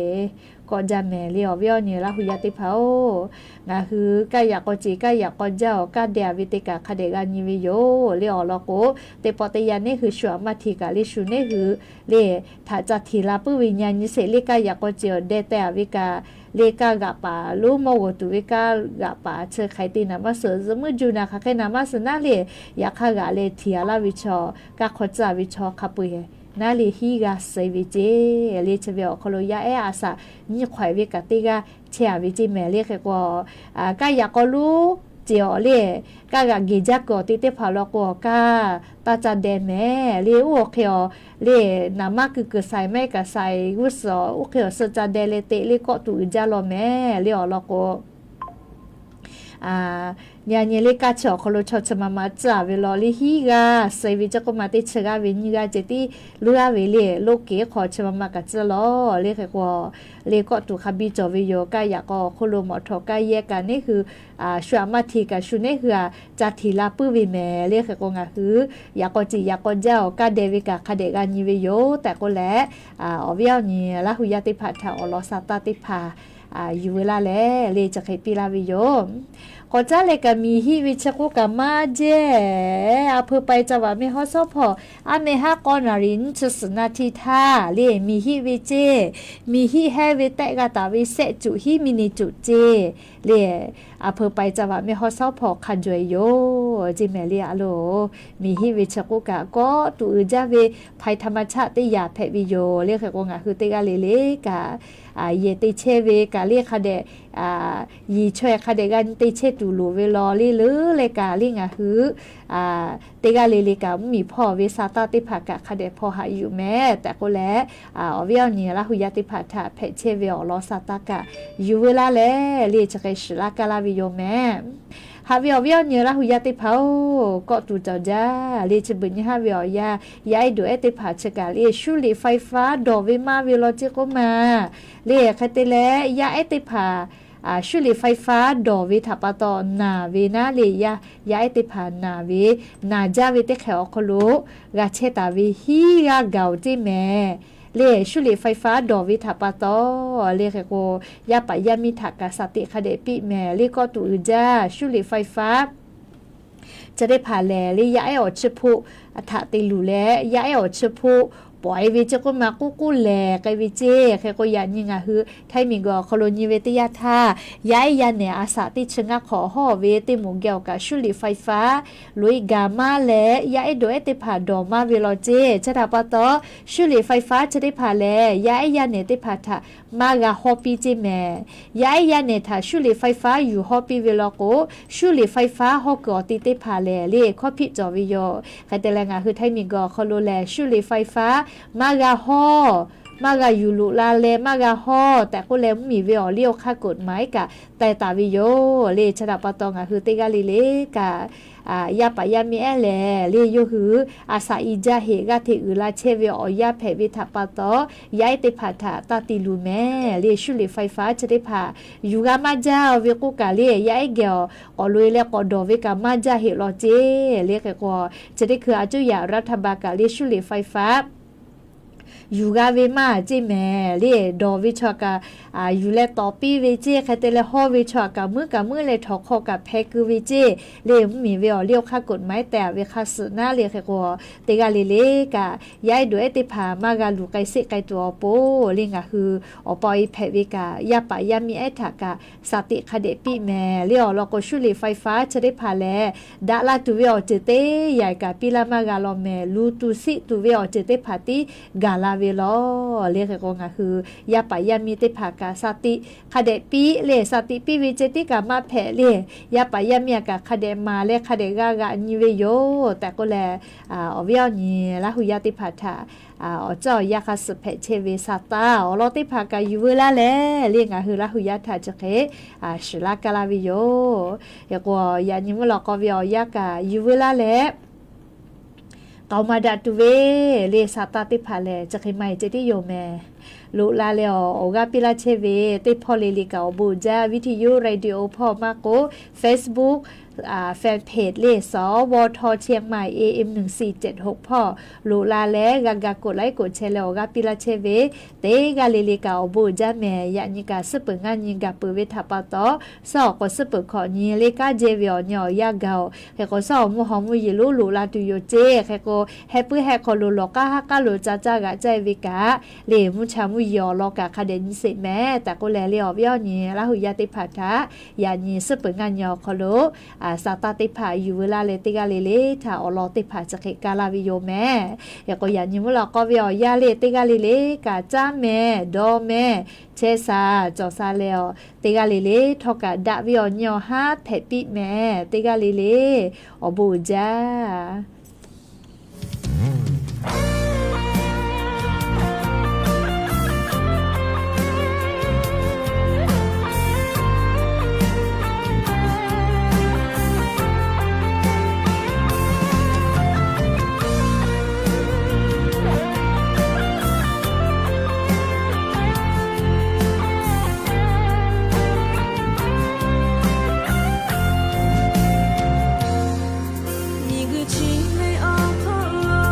kawˆ jaˇ mehˍ le. Awˬ viˉ awˬ nyi Laˇ hu yaˇ teˇ hpaˍ-oˬ, ngaˬ hui kaˇ yaꞈ k'aw ceˬ kaˇ yaꞈ k'aw jaˇ awˬ kaˇ deh-a ve teˇ kaꞈ hk'a dehꞈ g'a nyi ve yoˬ le. Awˬ lawn k'o, teˇ pawˆ teˇ yanˇ neˇ hui shu aꞈ maˇ hteˇ kaꞈ le shu neˇ hui le htaꞈ ca hteˇ la puiˉ ve nyi nyi sheˍ le. Kaˇ yaꞈ k'aw ceˬ awˬ deh teh-a ve kaꞈ le, kaˇ g'aꞈ paˍ lonˉ mawˇ g'awˬ tuˬ ve kaˇ g'aꞈ paˍ chi hk'aˬ hk'e te naˍ maˇ suhˍ, zuhꞈ muiˉ juˇ naˍ hk'aˬ hk'e naˍ maˇ suhˍ naˉ le, yaꞈ hk'aˇ g'aꞈ leh hteˇ-a laˇ ve chaw, kaˇ hk'aw tcuhˇ ve chaw hk'a peu-eˬ naˉ le hiˉ g'a suh ve ceˇ le. Chi ve awˬ hk'aw lo yaˇ ehˉ a shaꞈ nyiˇ hk'awehꞈ ve kaꞈ teˇ g'aˇ chehˇ-a ve ceˇ mehˍ le. Hk'e k'o, kaˇ yaꞈ k'aw lonˉ ceˬ awˬ le, kaˇ g'aꞈ geˬ jaˇ kuiˬ awˬ te teˇ hpaˍ law k'o, awˬ kaˇ taˇ ca deh mehˍ le. Oˇ awˬ hk'e awˬ le, naˍ maˇ kuiˬ kuiˬ shaiˍ mehˆ kaꞈ shaiˍ g'uˇ suhˍ, oˇ hk'e awˬ suh ca deh leh teꞈ le kawˆ tuˬ uiˍ jaˇ law mehˍ le. Awˬ lawn k'o, nyi nyi le kaˇ chi awˬ hk'aw lo chaw chi ma ma tcuhˇ-a ve law le hiˉ g'a suh ve ceˇ k'oˆ ma, teˇ chi g'aˇ ve nyiˇ g'aˇ ceh tiˉ luˇ g'aˇ ve le, loˇ keˬ hk'aw chi ma ma kaꞈ tcuhˇ law le. Hk'e k'o, le kawˆ tuˬ hk'a biˇ cawˬ ve yoˬ. Kaˇ yaꞈ k'aw awˬ hk'oˆ lo mawꞈ htawꞈ kaˇ yehˇ kaꞈ neˇ hui shu aꞈ maˇ hteˇ kaꞈ shu neˇ hui aꞈ ca hteˇ la puiˉ ve mehˍ le. Hk'e k'o, ngaˬ hui yaꞈ k'aw ceˬ yaꞈ k'aw jaˇ awˬ kaˇ deh ve kaꞈ hk'a dehꞈ g'a nyi ve yoˬ tehꞈ k'oˆ leh, awˬ viˉ awˬ nyi Laˇ hu yaˇ teˇ hpaˍ htaꞈ awˬ lawn sa taˇ teˇ hpaˍ yuˬ veu laˇ leh le chi hk'e piˇ laˇ ve yoˬ. K'awꞈ caˉ leh kaꞈ miˬ hiˆ ve chi k'oˆ kaꞈ maˇ jehˇ. A hpeu pai ca vaꞈ mehˆ hawˉ shawˉ hpawˇ, aˉ mehˆ haˉ k'awˇ naˍ riˍ nyiˇ chi suhˍ naˍ htiˇ htaˇ le miˬ hiˆ ve ceˇ, miˬ hiˆ hehˇ ve tehˆ g'a taˍ ve sehˆ cuꞈ hiˉ mi ni cuꞈ ceˇ le, a hpeu pai ca vaꞈ mehˆ hawˉ shawˉ hpawˇ hk'a jawˬ-e yoˬ ceˇ mehˍ le. A loˬ, miˬ hiˆ ve chi k'oˆ kaꞈ kawˆ tuˬ uiˍ jaˇ ve hpaˍ htaꞈ ma chaˆ teˇ yanˇ hpehꞈ ve yoˬ le. Hk'e k'o, ngaˬ hui teˇ g'aˇ le le kaꞈ yehˬ te chehˇ ve kaꞈ le hk'a dehꞈ, yiˍ chaweh hk'a dehꞈ g'a nyi te chehˇ tuˬ loˍ ve law le. Leuˉ leh kaꞈ le ngaˬ hui teˇ g'aˇ le le kaꞈ mvuhˇmiˬ hpawˇ ve sa taˇ teˇ hpaˍ kaꞈ hk'a dehꞈ hpaw haꞈ yuˬ mehˍ tehꞈ k'oˆ leh, awˬ viˉ awˬ nyi Laˇ hu yaˇ teˇ hpaˍ htaꞈ hpehꞈ chehˇ ve awˬ lawn sa taˇ kaꞈ yuˬ veu laˇ leh le chi hk'e shiˍ laˇ kaˇ laˇ ve yoˬ mehˍ. Haꞈ ve awˬ viˉ awˬ nyi Laˇ hu yaˇ teˇ hpaˍ-oˬ, kawˆ tuˬ cawˬ jaˇ le. Chi beuꞈ nyi haˉ ve awˬ yanˇ, yaˇ ehˉ dawˬ ehˉ teˇ hpaˍ chi kaꞈ le shuˉ liꞈ ไฟฟ้า dawˬ ve maˇ ve law ceˇ k'oˆ ma le. Hk'e te leh yaˇ ehˉ teˇ hpaˍ shuˉ liꞈ ไฟฟ้า dawˬ ve htaꞈ pa taw naˬ ve naˉ le, yaˇ ehˉ teˇ hpaˍ naˬ ve, naˬ jaˇ ve teˇ hk'ehꞈ awˬ hk'aw lo g'a chehˇ taˍ ve hiˉ g'aˇ gaˬ-oˬ ceˇ mehˍ le. Shuˉ liꞈ ไฟฟ้า dawˬ ve htaꞈ pa taw le. Hk'e k'o, yaˇ paˍ yaˇ miˇ htaꞈ kaꞈ shaˍ tiꞈ hk'a dehꞈ piˇ mehˍ le. Kawˆ tuˬ uiˍ jaˇ shuˉ liꞈ ไฟฟ้า chi teˇ hpaˍ lehˬ le yaˇ ehˉ awˬ chiˇ hpoˆ htaꞈ te luˬ leh, yaˇ ehˉ awˬ chiˇ hpoˆ pawꞈ-e ve ceˇ k'oˆ ma, k'oˆ k'oˆ lehˬ k'ai ve ceˇ. Hk'e k'o, yaꞈ nyi ngaˬ hui Htaiˇ miˬguiˬ awˬ hk'aw lo nyi ve teˇ yanˇ htaˇ, yaˇ ehˉ yaˇ nehˬ a shaꞈ teˇ chi ngaˇ hk'awꞈ hawˇ ve teˇ moˍ geh awˬ kaꞈ shuˉ liꞈ ไฟฟ้า loꞈ-e gaˬ maˇ leh, yaˇ ehˉ dawˬ ehˉ teˇ hpaˍ dawˬ maˇ ve law ceˇ. Chi htaꞈ pa taw, shuˉ liꞈ ไฟฟ้า chi teˇ hpaˍ lehˬ yaˇ ehˉ yaˇ nehˬ teˇ hpaˍ htaꞈ maˇ g'a hawˇ piˇ ceˇ mehˍ. Yaˇ ehˉ yaˇ nehˬ htaꞈ shuˉ liꞈ ไฟฟ้า yuˬ hawˇ piˇ ve law k'o, shuˉ liꞈ ไฟฟ้า hawˇ kuiˬ awˬ te teˇ hpaˍ lehˬ le hkawˇ hpiˆ cawˬ ve yoˬ. Hk'e te leh ngaˬ hui Htaiˇ miˬguiˬ awˬ hk'aw lo lehˬ shuˉ liꞈ ไฟฟ้า maˇ g'a hawˇ, maˇ g'a yuˬ loꞈ la leh maˇ g'a hawˇ tehꞈ k'oˆ leh mvuhˇmiˬ ve awˬ liˇ awˬ hk'aˇ กฎหมาย kaꞈ teh taˍ ve yoˬ le. Chi htaꞈ pa taw ngaˬ hui teˇ g'aˇ le le kaꞈ, yaˇ paˍ yaˇ miˇ ehˉ lehˬ le yawˇ hui a shaꞈ i jaˇ heꞈ g'aˇ hteꞈ uiˍ la chehˇ ve awˬ yanˇ hpehꞈ ve htaꞈ pa taw, yaˇ ehˉ teˇ hpaˍ htaꞈ taˇ te luˬ mehˍ le. Shuˉ liꞈ ไฟฟ้า chi teˇ hpaˍ yuˬ g'a maˇ jaˇ ve k'oˆ kaꞈ le, yaˇ ehˉ geh awˬ k'awꞈ loꞈ-e leh k'awꞈ dawˬ ve kaꞈ maˇ jaˇ heꞈ law ceˇ le. Hk'e k'o, chi teˇ hkui a cuˇ yaꞈ รัฐบาล kaꞈ le shuˉ liꞈ ไฟฟ้า yuˬ g'a ve maˇ ceˇ mehˍ le. Dawˬ ve chaw kaꞈ yuˬ leh tawˍ piˇ ve ceˇ. Hk'e te leh hawˇ ve chaw kaꞈ muiˉ kaꞈ muiˉ leh htawnˍ hk'aw kaꞈ hpeh keu ve ceˇ le. Mvuhˇmiˬ ve awˬ liˇ awˬ hk'aˇ กฎหมาย teh-a ve hk'a suhˍ naˉ le. Hk'e k'o, teˇ g'aˇ le le kaꞈ yaˇ ehˉ dawˬ ehˉ teˇ hpaˍ maˇ g'a luˬ k'ai sheˆ k'ai tuˬ awˬ pon le ngaˬ hui awˬ pa awˬ e hpehꞈ ve kaꞈ yaˇ paˍ yaˇ miˇ ehˉ htaꞈ kaꞈ shaˍ tiꞈ hk'a dehꞈ piˇ mehˍ le. Awˬ lawn k'o, shuˉ liꞈ ไฟฟ้า chi teˇ hpaˍ lehˬ daꞈ la tuˬ ve awˬ ceuˬ teˇ yanˇ kaꞈ piˇ laˇ maˇ g'a law mehˍ. Luˬ tuˬ siˆ tuˬ ve awˬ ceuˬ teˇ hpaˍ tiˉ gaˬ la ve law le. Hk'e k'o, ngaˬ hui yaˇ paˍ yaˇ miˇ teˇ hpaˍ kaꞈ shaˍ tiꞈ hk'a dehꞈ piˇ le. Shaˍ tiꞈ piˇ ve ceh tiˉ kaꞈ maˇ hpehꞈ le. Yaˇ paˍ yaˇ miˇ a kaꞈ hk'a dehꞈ maˍ leh hk'a dehꞈ g'a g'aꞈ nyi ve yoˬ tehꞈ k'oˆ leh, awˬ viˉ awˬ nyi Laˇ hu yaˇ teˇ hpaˍ htaꞈ awˬ ceuˬ awˬ yanˇ hk'a suhˍ hpehꞈ chehˇ ve sa taˇ awˬ lawn teˇ hpaˍ kaꞈ yuˬ veu laˇ leh le ngaˬ hui Laˇ hu yaˇ htaꞈ chi hk'e shiˍ laˇ kaˇ laˇ ve yoˬ. Hk'e k'o, yaꞈ nyi mvuhˇ lawꞈ k'aw ve awˬ yanˇ kaꞈ yuˬ veu laˇ leh k'aoˍ maˍ daꞈ tuˬ ve le sa taˇ teˇ hpaˍ lehˬ chi hk'e maˇ heˆ ceh tiˉ yoˬ mehˍ. Loꞈ la leh awˬ g'aˇ piˇ laˇ chehˇ ve teˇ hpawˇ le le kaꞈ awˬ bon jaˇ วิทยุ radio hpawˇ maˇ k'o Facebook Fan page lehˬ สวท เชียงใหม่ เอเอ็ม หนึ่งสี่เจ็ดหก hpawˇ loꞈ la leh g'a ga กดไลค์ กดแชร์ leh awˬ g'aˇ piˇ laˇ chehˇ ve teˇ g'aˇ le le kaꞈ awˬ bon uiˍ jaˇ mehˍ. Yaꞈ nyi kaꞈ suhˉ peuˬ ngaˇ nyi gaˬ peuˬ ve htaꞈ pa taw, suhˉ awˬ k'awꞈ suhˉ peuˬ hkawꞈ nyi le kanˉ jehˇ ve awˬ nyi awˬ yanˇ gaˬ-oˬ. Hk'e k'o suhˉ awˬ mvuhˇ haw mvuhˇ yeˬ lonˉ loꞈ la tuˬ yoˬ ceˇ. Hk'e k'o heh puiˉ heh hk'aw lo lawˬ k'aˉ haˉ k'aˉ lo ca caˇ g'aꞈ caˇ e ve kaꞈ, le mvuhˇ cha mvuhˇ yeˬ awˬ lawn kaꞈ hk'a dehꞈ nyi sheˍ mehˍ tehꞈ k'oˆ leh, le awˬ viˉ awˬ nyi Laˇ hu yaˇ teˇ hpaˍ htaꞈ yaꞈ nyi suhˉ peuˬ ngaˇ nyi awˬ hk'aw lo sa taˇ teˇ hpaˍ yuˬ veu laˇ leh, teˇ g'aˇ le le htaꞈ awˬ lawn teˇ hpaˍ chi hk'e kaˇ laˇ ve yoˬ mehˍ. Hk'e k'o yaꞈ nyi mvuhˇ la k'awˇ ve awˬ yanˇ le teˇ g'aˇ le le kaꞈ caˉ mehˍ dawˇ mehˍ chehˇ sha cawˬ sha leh, teˇ g'aˇ le le htawˇ kaꞈ daꞈ ve awˬ nyi awˬ haˉ hpehꞈ piˇ mehˍ. Teˇ g'aˇ le le awˬ bon uiˍ jaˇ. Miˬguiˬ chi ve awˬ hk'aw lo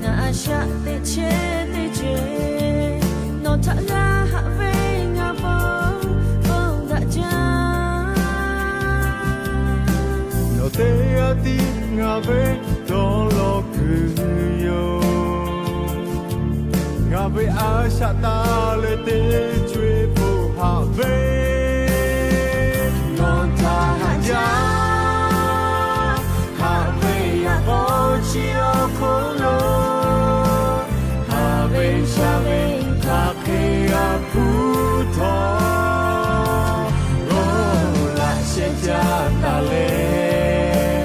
ngaˬ a shaꞈ teꞈ chehˇ teˇ ceuˬ, nawˬ htaꞈ g'a haꞈ ve ngaˬ bon bon daꞈ jaˇ. Nawˬ teˇ g'aˇ tiˉ ngaˬ ve dawˇ law kuiˬ yoˬ. Ngaˬ ve a shaꞈ taˍ leh teˇ co e po haꞈ ve, nawˬ htaꞈ haꞈ jaˇ. Haꞈ ve yaꞈ k'aw chi awˬ hk'aw lo, haꞈ ve sha ve hk'aˬ hk'e g'a hpu htawˇ, g'awˇ laꞈ sheh caˇ taˍ leh,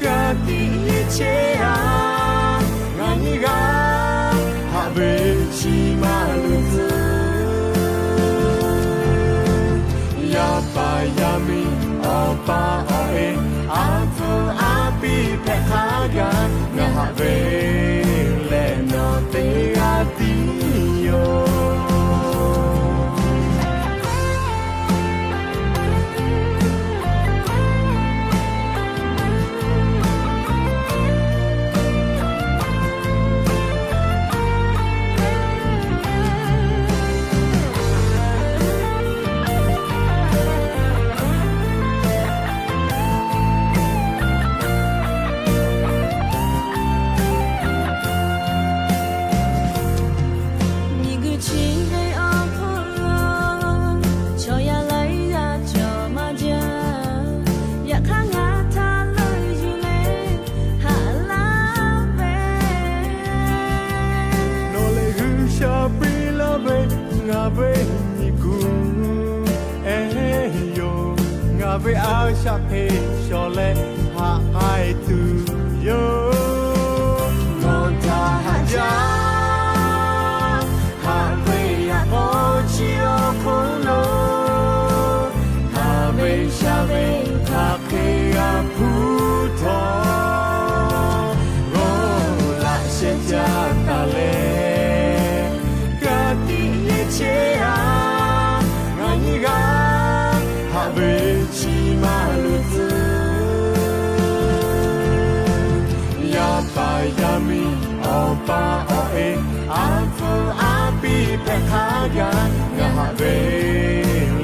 ka tiꞈ yeˇ chehˇ a. Ngaˬ nyi g'aˇ haꞈ ve chi maˇ luˬ tcuh. Yaˇ paˍ yaˇ miˇ awˬ pa awˬ e, a hpfuhˇ a piˇ hpehꞈ hk'a gaˬ, ngaˬ haꞈ ve lehˬ nawˬ teˇ g'aˇ tiˉ yoˬ. Miˬguiˬ chi ve awˬ hk'aw lo, chaw yaˇ laiˉ g'aˇ cawˬ maˇ jaˇ. Yaꞈ hk'aˇ ngaˬ htaꞈ leuˆ yuˬ leh haꞈ laˇ ve, nawˬ lehˬ G'uiˬsha piˇ laˇ ve ngaˬ ve miˬguiˬ ehˉ yoˬ. Ngaˬ ve a shaꞈ hk'e shawˍ leh haꞈ k'ai tuˬ yoˬ. Nawˬ htaꞈ haꞈ jaˇ. Haꞈ ve yaꞈ k'aw chi awˬ hk'aw lo, haꞈ ve sha ve hk'aˬ hk'e g'a hpu htawˇ, g'awˇ laꞈ sheh caˇ taˍ leh, ka tiꞈ yeˇ chehˇ a. Ngaˬ nyi g'aˇ haꞈ ve chi maˇ luˬ tcuh. Yaˇ paˍ yaˇ miˇ awˬ pa awˬ e, a hpfuhˇ a piˇ hpehꞈ hk'a gaˬ, ngaˬ haꞈ ve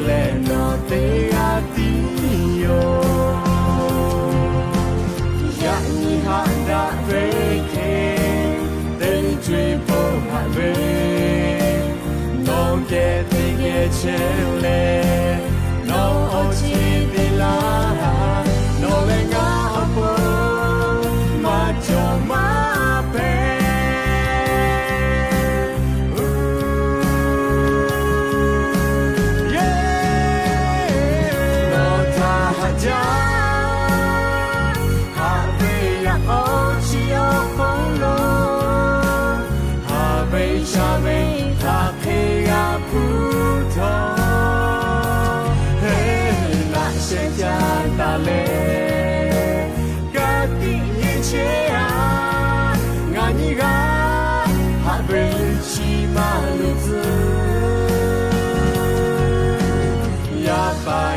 lehˬ nawˬ teˇ g'aˇ tiˉ yoˬ. Yaꞈ nyi haꞈ daꞈ ve hk'e, teˇ co e po haꞈ ve, nawˬ geh teˇ geh chehˇ leh, nawˬ awˬ chi teˇ laˇ, nawˬ leh ngaˬ awˬ pon maˇ cawˬ maˇ hpehꞈ. Nawˬ htaꞈ haꞈ jaˇ. Haꞈ ve yaꞈ k'aw chi awˬ hk'aw lo, haꞈ ve sha ve hk'aˬ hk'e g'a hpu htawˇ, heˆ laꞈ sheh caˇ taˍ leh, ka tiꞈ yeˇ chehˇ a. Ngaˬ nyi g'aˇ haꞈ ve chi maˇ luˬ tcuh. Yaˇ paˍ